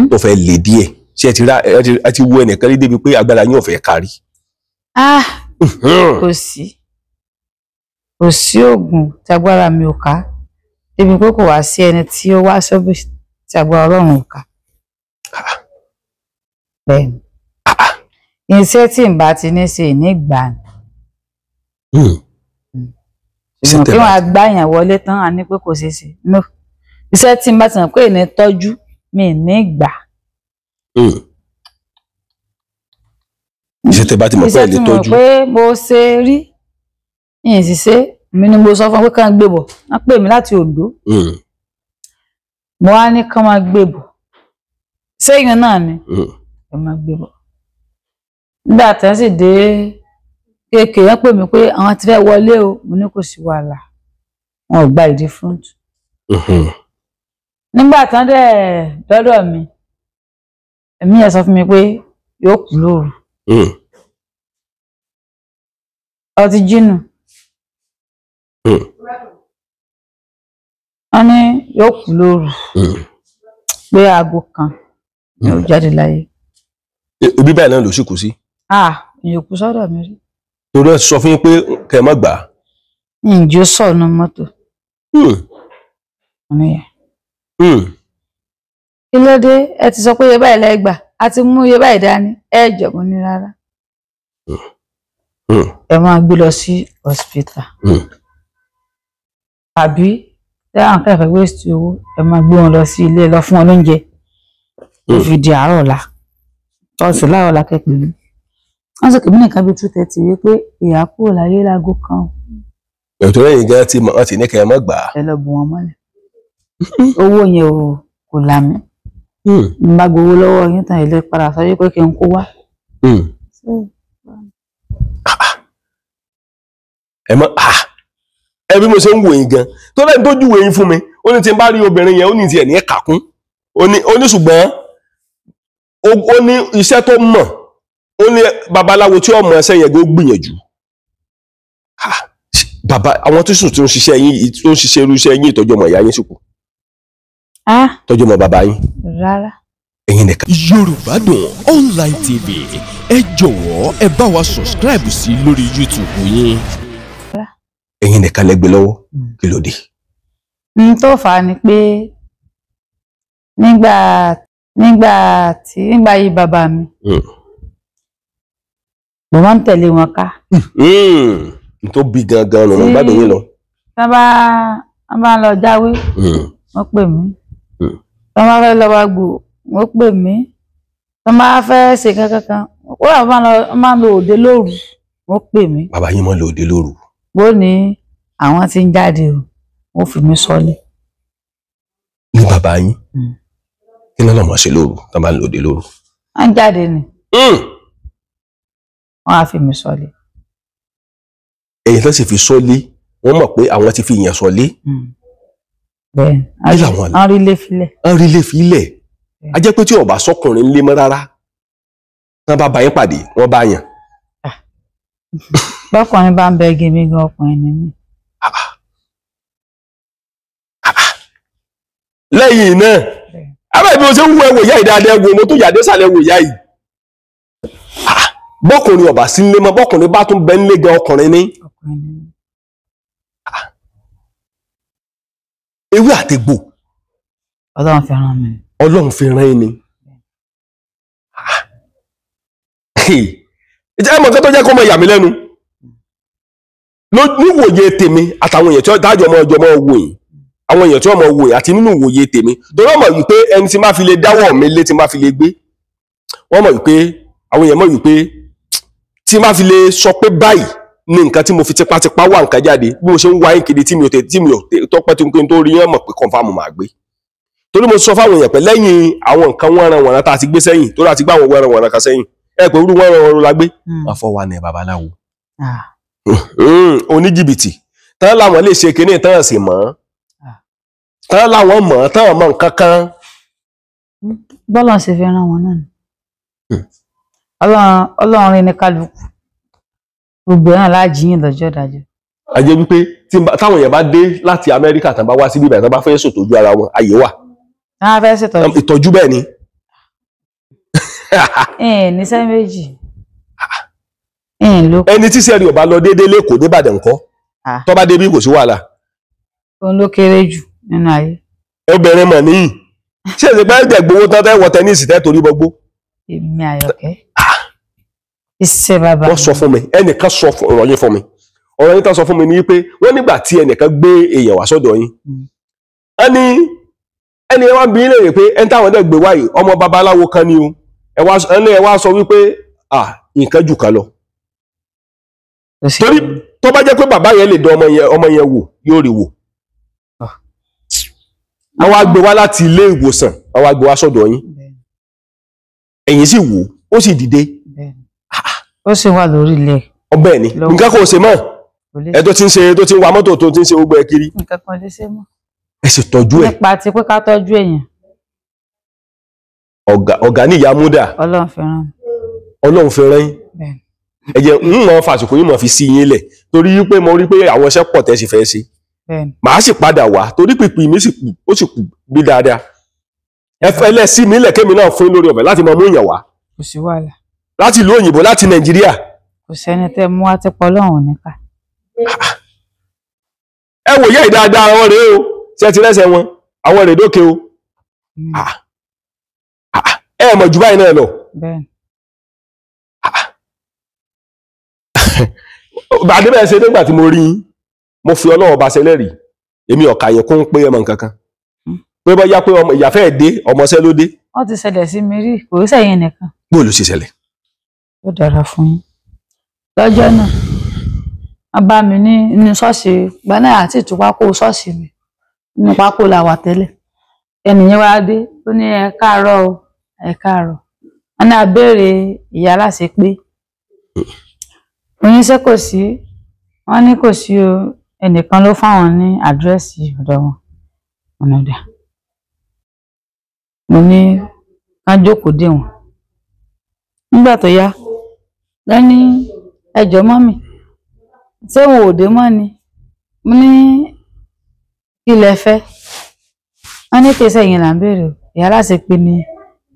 tó fẹ́ lè díẹ̀. Ṣé ẹ ti ra ẹ ti wo ẹnìkan rí débi pé agbára yín ò fẹ́ kárí? Kò sí. Kò sí oògùn tí agbára mi ò ká. Débi pé kò wá sí ẹni tí ó wá sọ́bì tí agbára Ọlọ́run ò ká. Bẹ́ẹ̀ni. Iṣẹ́ tí n bá ti ní ṣe ní gbà ní. Ṣùgbọ́n kí wọ́n á gbá yàn wọlé tán á ní pé kò ṣeé ṣe. No. Iṣẹ́ tí n bá ti mọ̀ pé ní tọ́jú mi ní gbà. Iṣẹ́ tẹ́ bá ti mọ̀ pé ẹ lè Iṣẹ́ tí mo tọ́jú. mọ̀ pé mo ṣe rí, ìyìn sì ṣe, mi ni mo sọ fún pé kán gbé bọ̀. Wọ́n pè mí láti Oǹdó. Mo wá ní kán máa gbé bọ̀. Séyìn náà ni ẹ máa gbé bọ̀. Nígbà tí wọ́n sì dé kéèké, wọ́n pè mí pé àwọn ti fẹ́ wọlé o. Mo ní kò sí wàhálà. Wọn ò gba ìdí front. Nígbà tí wọ́n dẹ̀ dọ́dọ̀ mi, ẹ̀mí yẹn sọ fún mi pé yóò kú lóru. Ọtí jínù. Wọ́n ní yóò kú lóru. Pé aago kan ni ó jáde láyé. Ibi báyìí náà ló sì kú sí. Ìyókù sọ́dọ̀ mi rí. Torí ẹ sọ fún yín pé kẹ́ ẹ má gbà á. Ǹjẹ́ ó sọ̀nù mọ́tò? Kí ló dé? Ẹ ti sọ pé iye báyìí lẹ gbà, a ti mú iye báyìí dání, ẹ jọ̀bọ ní rárá. Ẹ máa gbé lọ sí hospital. Tàbí tẹ́wọ̀n kẹfẹ́ waste owó, ẹ máa gbé wọn lọ sí ilé lọ fún wọn lóúnjẹ. Ó fi di àárọ̀ ọ̀la. Tọ́sí láàárọ̀ ọ̀la kẹ́pẹ́ mi. Wọ́n sọ kìmí nìkan bíi 2:30 wí pé ìyá kúrò láyé láago kan. Ètò ẹ̀yìn gan ti mọ̀, wọ́n ti ní kẹ́ ẹ má gbà á. Ẹ lọ bù wọn mọ́lẹ̀. Owó yẹn ò kò là mí. N bá gbowó lọ́wọ́ yín tán ilé padà sọ wípé kí n kó wá. Ẹ mọ̀ ẹ bí mo ṣe ń wò yín gan tó lẹ́yìn tó júwèé yín fún mi, ó ní tí n bá rí obìnrin yẹn, ó ní tiẹ̀ ní kàkún, ó ní ṣùgbọ́n ó ní iṣẹ́ tó mọ̀, ó ní babaláwo tí ó mọ̀ ẹsẹ̀ yẹn kó gbìyànjú. Bàbá àwọn tó sùn tó ń ṣiṣẹ́ yín, tó ń ṣiṣẹ́ irú iṣẹ́ yín, ìtọ́jú ọmọ ìyá yín sùkú, tọ́jú ọmọ bàbá yín? Rárá. Ẹ̀yin nìkan. Yorùbá Dùn Online TV, ẹ jọ̀wọ́ ẹ bá wa subscribe sí lórí YouTube yín. Ẹ̀yin nìkan lẹ gbé lọ́wọ́, kí ló dé? N tó fà á ni pé nígbà yìí bàbá mi, mo máa ń tẹ̀lé wọn ká. N tó bí gangan nù, mo gbádùn yín lọ. Tí wọ́n bá lọ jáwé, wọ́n pè mí. Tí wọ́n bá fẹ́ lọ wá gbò, wọ́n pè mí. Tí wọ́n bá fẹ́ ṣe kankan, wọ́n máa ń lọ òde lóru, wọ́n pè mí. Bàbá yín máa ń lọ òde lóru. Bó ní àwọn tí ń jáde o, wọ́n fi mí sọ́lé. Ní bàbá yín, kí ló lọ́mọ ṣe lóru tí wọ́n bá ń lọ òde lóru? Wọ́n ń jáde ni. Wọ́n á fi mí sọ́lé. Èyí tó sì fi sọ́lé, wọ́n mọ̀ pé àwọn ti fi ìyàn sọ́lé. Bẹ́ẹ̀ ni, wọ́n rí ilé filẹ̀. Wọ́n rí ilé filẹ̀. A jẹ́ pé tí ó bá sọ́kùnrin lé mọ́ rárá, wọ́n bá bá yín pàdé, wọ́n bá yàn. Bọ́kùnrin bá ń bẹ igi mi gan, ọkùnrin ni mí. Lẹ́yìn náà, abẹ́ bí mo ṣe ń wo ẹwò ìyá yìí dáadáa, ẹwò mo tó yàdé sàlẹ̀ ẹwò ìyá yìí. Bọ́kùnrin ọ̀bà sí nílé mọ́, bọ́kùnrin bá tún bẹ nílé gan, ọkùnrin ní. Ewé àtegbò. Ọlọ́run fi rán mi. Ọlọ́run fi rán ni. Ẹ mọ̀ nǹkan tó jẹ́ kó mọ ìyà mi lẹ́nu. Níwòye tèmi àtàwọn èèyàn tí wọ́n dájọ́ ọmọ ọjọ́ ọmọ wò yìí, àwọn èèyàn tí wọ́n mọ̀ wò yìí àti nínú ìwòye tèmi, torí wọ́n mọ̀ wípé ẹni tí máa fi lè dáwọ́ mi lé, tí máa fi lè gbé, wọ́n mọ̀ wípé àwọn èèyàn mọ̀ wípé tí máa fi lè sọ pé báyìí ní nǹkan tí mo fi tipátipá wá nǹkan jáde, bí mo ṣe ń wá yín kiri tí mi ò tẹ tí mi ò tọpẹ́ tí n tó rí yẹn mọ̀ pé kọ́nfàmù máa gbé. Torí mo sọ fáwọn èèyàn pé lẹ́yìn àwọn nǹkan wọ́nranwọ̀nran tá a ti gbé sẹ́yìn, torí a ti gbá àwọn wọ́nranwọ̀nran kan sẹ́yìn, ẹ pé irú wọ́nranwọ̀nran la gbé. Wọ́n fọ́ wa ní babaláwo oníjìbìtì tán láwọn lè ṣe kinní tán sì mọ́, tán láwọn mọ̀, tán mọ̀ nǹkan kan. Bọ́lá ṣe fi rán wọn náà ni. Ọlọ́run rí ní kálukú gbogbo náà láàjìyìn lọ́jọ́ ìdájọ́. A jẹ́ wípé táwọn èèyàn bá dé láti Amẹ́ríkà tán bá wá síbí ìbàdàn tán bá fẹ́ ṣètọ́jú ara wọn, àyè wà. Tán fẹ́ ṣètọ́jú. Ìtọ́jú bẹ́ẹ̀ ni. Níṣẹ́ méjì. Ẹni tí sẹ́ẹ̀rì ọba lọ déédéé lẹ́kọ̀ọ́ nìbàdàn ńkọ́, tó bá débí kò sí wàhálà. Òun ló kéré jù nínú ayé. Obìnrin mọ̀ níyì ṣé èsì pé ẹ̀jẹ̀ gbowó tán tẹ́ wọ tẹ́nísì tẹ́ torí bọgbó. Èmi Àyọ̀kẹ́ iṣẹ́ bàbá. Wọ́n sọ fún mi, ẹnìkan sọ ọ̀rọ̀ yín fún mi, ọ̀rọ̀ yín tán sọ fún mi ni pé wọ́n nígbà tí ẹnìkan gbé èèyàn wá sọ́dọ̀ yín, ẹni ẹni ẹ wá bí léèrè pé ẹni táwọn dẹ̀ gbé wáyé ọmọ babaláwo kan ni o, ẹni ẹ wá sọ wípé nǹkan jù kan lọ. Torí tó bá jẹ́ pé bàbá yẹn lè dán ọmọ yẹn wò, yóò rí wò. Wọ́n wá gbé wá láti ilé ìwòsàn, wọ́n wá gbé wá sọ́dọ̀ yín, ẹ̀yin sì wò ó sì dìde. Ó sì wà lórí ilẹ̀. Ọbẹ̀ ni nǹkan kò ṣe mọ́, ẹ tó ti ń ṣe, tó ti ń wa mọ́tò, tó ti ń ṣe gbogbo ẹ kiri. Nǹkan kan lè ṣe mọ́. Ẹ sì tọ́jú ẹ. Nípa ti pé ká tọ́jú èèyàn. Ọ̀gá ní ìyá múdà. Ọlọ́run fi rán. Ọlọ́run fi rán yín. Ẹ jẹ́ ń mọ̀ fàṣùkò yín mọ̀ fi sí yín lẹ̀, torí pé mo rí pé àwọn iṣẹ́ pọ̀ tẹ́ sì fẹ́ ṣe. Màá sì padà wá torí pìpì mi sì kù, ó sì kù bí dáadáa. Ẹ fẹ́ lẹ̀ sí mi lẹ̀ kémi náà fún lórí ọ̀fẹ́ láti mọ mú èèyàn wá. Kò sí wàhálà. Láti ìlú òyìnbó, láti Nàìjíríà. Kò sẹ́ni tẹ́ mú wá tí pọ̀ Ọlọ́run níkà. Ẹ wò yẹ́ ìdáadáa àwọn rèé o, ṣé ti rẹ́sẹ̀ wọn, àwọn rèé dókè o. Ẹ mọ̀ jù báyìí náà lọ. Àdébẹ̀ ṣe nígbà tí mo rí yín, mo fi Ọlọ́run ọba ṣẹlẹ́rìí, èmi ọ̀kà yẹn kún pé ẹmọ nǹkan kan. Pé bóyá pé ìyàfẹ́ ẹ̀ dé, ọmọọṣẹ́ ló dé. Wọ́n ti ṣẹlẹ̀ sí mi rí, kò sẹ́yìn nìkan. Bó ló ṣe ṣẹlẹ̀? Ó dára fún yín. Lọ́jọ́ náà, wọ́n bá mi ní inú ṣọ́ọ̀ṣì, gba náà àti ìtúpákó ṣọ́ọ̀ṣì mi, inú pákó la wà tẹ́lẹ̀. Ẹnìyẹn wá dé, ó ní ẹ káàárọ̀ o, ẹ káàárọ̀. Wọ́n ní a béèrè ìyá aláṣẹ pé oníṣẹ́ kò sí, wọ́n ní kò sí o, ẹnìkan ló fáwọn ní àdírẹ́sì ọ̀dọ̀ wọn. Ọ̀nà dà. Mo ní ká jókòó dè wọ́n. Nígbà tó yá, lẹ́ni ẹjọ́ mọ́mì, Ṣé wọn ò dé mọ́ ni? Mo ní kí lẹ fẹ́? Wọ́n ní kí ẹsẹ̀ yẹn là ń béèrè o, ìyá aláṣẹ pé ni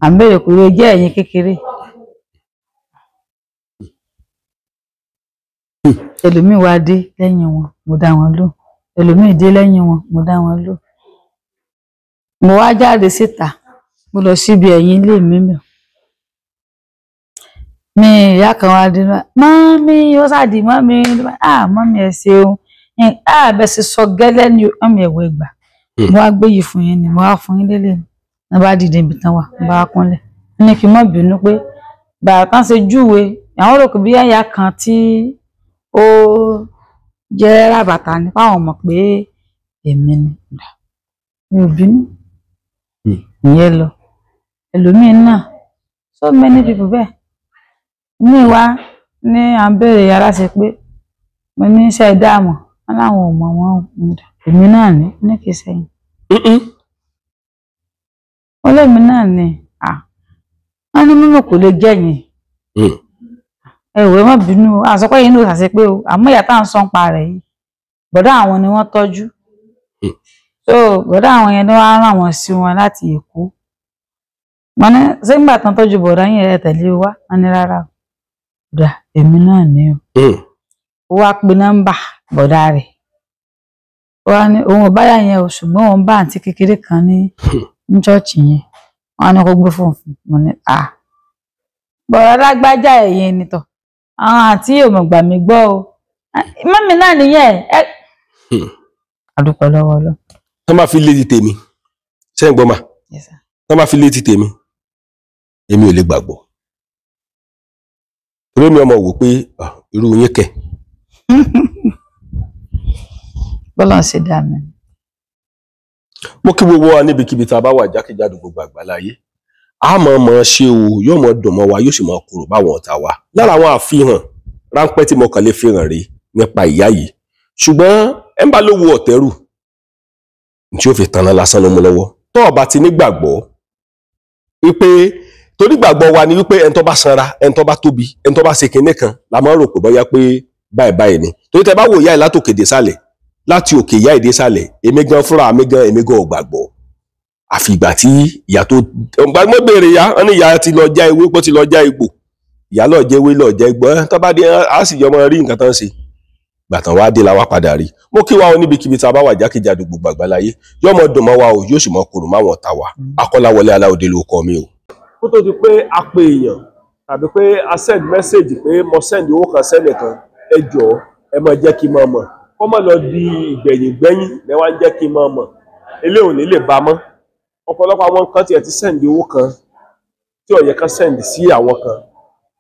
à ń béèrè, kò lè jẹ́ ẹ̀yin kékeré. Ẹlòmíì wá dé lẹ́yìn wọn, mo dá wọn lóhùn. Ẹlòmíì dé lẹ́yìn wọn, mo dá wọn lóhùn. Mo wá jáde síta, mo lọ síbi ẹ̀yìn ilé mi mọ̀. Mi ìyá kan wá dé náà, mọ́mí ó ṣáàdì mọ́mí, mọ́mí ẹ ṣeun, bẹ́ẹ̀ ṣe sọ gẹ́lẹ́ ni mọ́mí ẹ̀wọ̀ ẹgbà. Mo wá gbé yìí fún yín ni, mo wá fún yín lélẹ̀ ni. Wọ́n bá dìde ibi tán wà, wọ́n bá kúnlẹ̀. Wọ́n ní kí n má bínú pé bàbá kan ṣe júwe, àwọn rò pé bí ẹ̀yà kan tí ó jẹ́ rábàtà ni, fáwọn mọ̀ pé èmi ni. Mi ò bínú. Ìyẹn lọ. Ẹlòmíín náà, so many people bẹ́ẹ̀. Mi wá ní à ń béèrè aláṣẹ pé mo ní iṣẹ́ ìdáàmú, wọ́n láwọn ò mọ̀ wọ́n. Èmi náà ní ní kì í sẹ́yìn. Ó lémi náà ní wọ́n ní mímọ̀ kò lè jẹ́yìn. Ẹ wò, ẹ má bínú o, àsọpẹ́ yìí ló ṣàṣe pé o, àmọ́ ìyá tá à ń sọ ń pa rẹ̀ yìí, bọ̀dá àwọn ni wọ́n tọ́jú. So bọ̀dá àwọn yẹn ni wọ́n á rán wọn sí wọn láti Èkó. Wọ́n ní ṣé nígbà tán tọ́jú bọ̀dá yẹn ẹ tẹ̀lé wa? Wọ́n ní rárá o. Bọ̀dá èmi náà ní o. Ó wá pe nọ́mbà bọ̀dá rẹ̀. Ó wá ní òun ò báyà yẹn o, ṣùgbọ́n òun bá àǹtí kékeré kan ní ṣọ́ọ̀ṣì yẹn. Wọ́n á ní kó gbé fóònù fún un. Mo ní à. Bọ̀dá lágbájá ẹ̀yìn ni tọ̀. Àwọn àǹtí ò mọ̀ gbà mí gbọ́ o. Mọ́mí náà nìyẹn. A dúpẹ́ lọ́wọ́ Ọlọ́run. Tọ́ máa fi létí tèmi, ṣé ń gbọ́ mà? Tọ́ máa fi létí tèmi, èmi ò lè gbàgbọ́. Torí mi ọmọ wò pé irú yín kẹ̀. Bọ́lá ń ṣe dá mi. Mo kí gbogbo wa níbikíbi tá a bá wà jákèjádò gbogbo àgbáláyé. A mọ̀ mọ̀ ṣe o, yóò mọ̀ dùn mọ́ wa, yóò sì mọ̀ kúrò báwọn ọ̀tá wa. Lára àwọn àfihàn ráńpẹ́ tí mo kàn lè fi hàn rí nípa ìyá yìí. Ṣùgbọ́n ẹ ń bá lówó ọ̀tẹ́rù tí ó fi tanná lásán ló mú lọ́wọ́. Tó o bá ti nígbàgbọ́ wípé, torí gbàgbọ́ wa ni wípé ẹni tó bá sanra, ẹni tó bá tóbi, ẹni tó bá ṣe kinní kan la máa ń rò pé bóyá pé báyìí báyìí ni. Torí tẹ bá wò ìyá ẹ̀ látòkè dé sàlẹ̀, láti òkè ìyá ẹ̀ dé sàlẹ̀, èmi gan fúnra mi gan, èmi gan ò gbàgbọ́. Àfi ìgbà tí ìyá tó mo béèrè ìyá, wọn ní ìyá ti lọ já ewé, pé ó ti lọ já egbò. Ìyá lọ jẹ ewé, lọ jẹ egbò, tó bá dé á sì jọ mọ rí nǹkan tó ń ṣe. Gbàtàn wá dé la wá padà rí. Mo kí wa o níbikíbi tá a bá wà jákèjádò gbogbo àgbáláyé. Yóò mọ dùn mọ́ wa o, yóò sì mọ kúrò máwọn ọ̀tá wa. Akọ́láwọlé Aláòdé ló kọ mi o. Kó tó di pé a pe èèyàn tàbí pé a send message pé mo send owó kan sẹ́nìkan, ẹ jọ̀ọ́ ẹ máa jẹ́ kí n máa mọ̀. Kó má lọ di ìgbẹ̀yìn gbẹ́yìn lẹ wá ń jẹ́ kí n máa mọ̀. Eléyìí ò ní lè bá mọ́. Ọ̀pọ̀lọpọ̀ àwọn kan tiẹ̀ ti send owó kan tí ó yẹ kán send sí àwọn kan.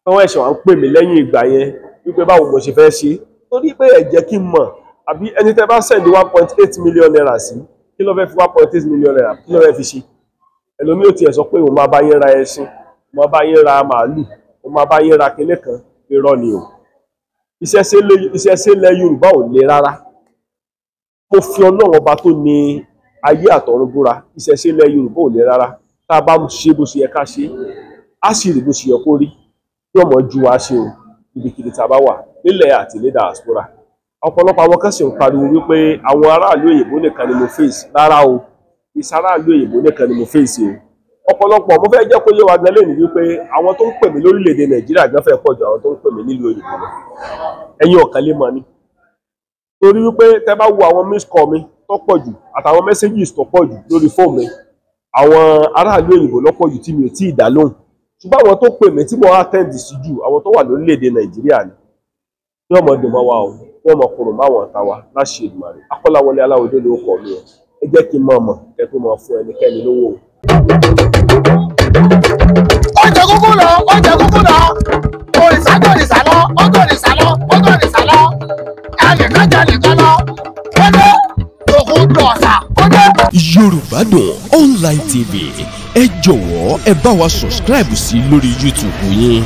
Tí wọ́n ẹ̀ṣẹ̀ wá ń pè mí lẹ́yìn ìgbà yẹn wípé báwo mo ṣe fẹ́ ṣe. Torí pé ẹ jẹ́ kí n mọ̀, àbí ẹni tẹ́ bá send 1.8 million naira sí, kí ló fẹ́ fi 1.8 million naira, kí ló fẹ́ fi ṣe? Ẹlòmíì ò tiẹ̀ sọ pé òun máa bá yín ra ẹṣin, òun máa bá yín ra màálù, òun máa bá yín ra kinní kan, irọ́ ni o. Ìṣẹ̀ṣe ilẹ̀ Yorùbá ò le rárá. Mo fi Ọlọ́run ọba tó ní ayé àtọ̀run búra, ìṣẹ̀ṣe ilẹ̀ Yorùbá ò le rárá. Tá a bá ṣe bó ṣe yẹ ká ṣe, á sì rí bó ṣe yẹ kó rí. Yóò mọ̀ ju wa ṣe o, ibikíbi tá a bá wà nílẹ̀ àti ní diaspora. Ọ̀pọ̀lọpọ̀ àwọn kan sì ń pariwo wípé àwọn aráàlú òyìnbó nìkan ni mo face. Rárá o, ìsàráàlú òyìnbó nìkan ni mo face o. Ọ̀pọ̀lọpọ̀ mo fẹ́ jẹ́ kó yé wa gan lẹ́nu wípé àwọn tó ń pè mí lórílẹ̀‐èdè Nàìjíríà gan fẹ́ pọ̀ ju àwọn tó ń pè mí nílùú òyìnbó lọ. Ẹ̀yin ọ̀kan lè mọ̀ ni. Torí wípé tẹ́ bá wo àwọn miss call mi tó pọ̀ jù àtàwọn messages tó pọ̀ jù lórí fóònù mi, àwọn aráàlú òyìnbó ló pọ̀ jù tí mi ò tíì dá lóhùn. Ṣùgbọ́n àwọn tó pè mí tí mo attend sí jù, àwọn tó wà lórílẹ̀‐èdè Nàìjíríà ni. Yóò mọ̀ dùn mọ́ wa o, yóò mọ̀ kúrò máwọn ọ̀tá wa láṣẹ Èdùmàrè. Akọ́láwọlé Aláòdé ló kọ mi o. Ẹ jẹ́ kí n máa mọ̀ kẹ́ tó máa fún ẹnikẹ́ni lówó o. Ó jẹ kúkú lọ, ó jẹ kúkú lọ, òrìṣà tó òrìṣà lọ, ó tó òrìṣà lọ, ó tó òrìṣà lọ, ẹnìkan jẹ nìkan lọ, ó dé òkú dọ̀ọ̀sà, ó dé. Yorùbá Dùn Online TV, ẹ jọ̀wọ́ ẹ bá wa subscribe sí lórí YouTube yín.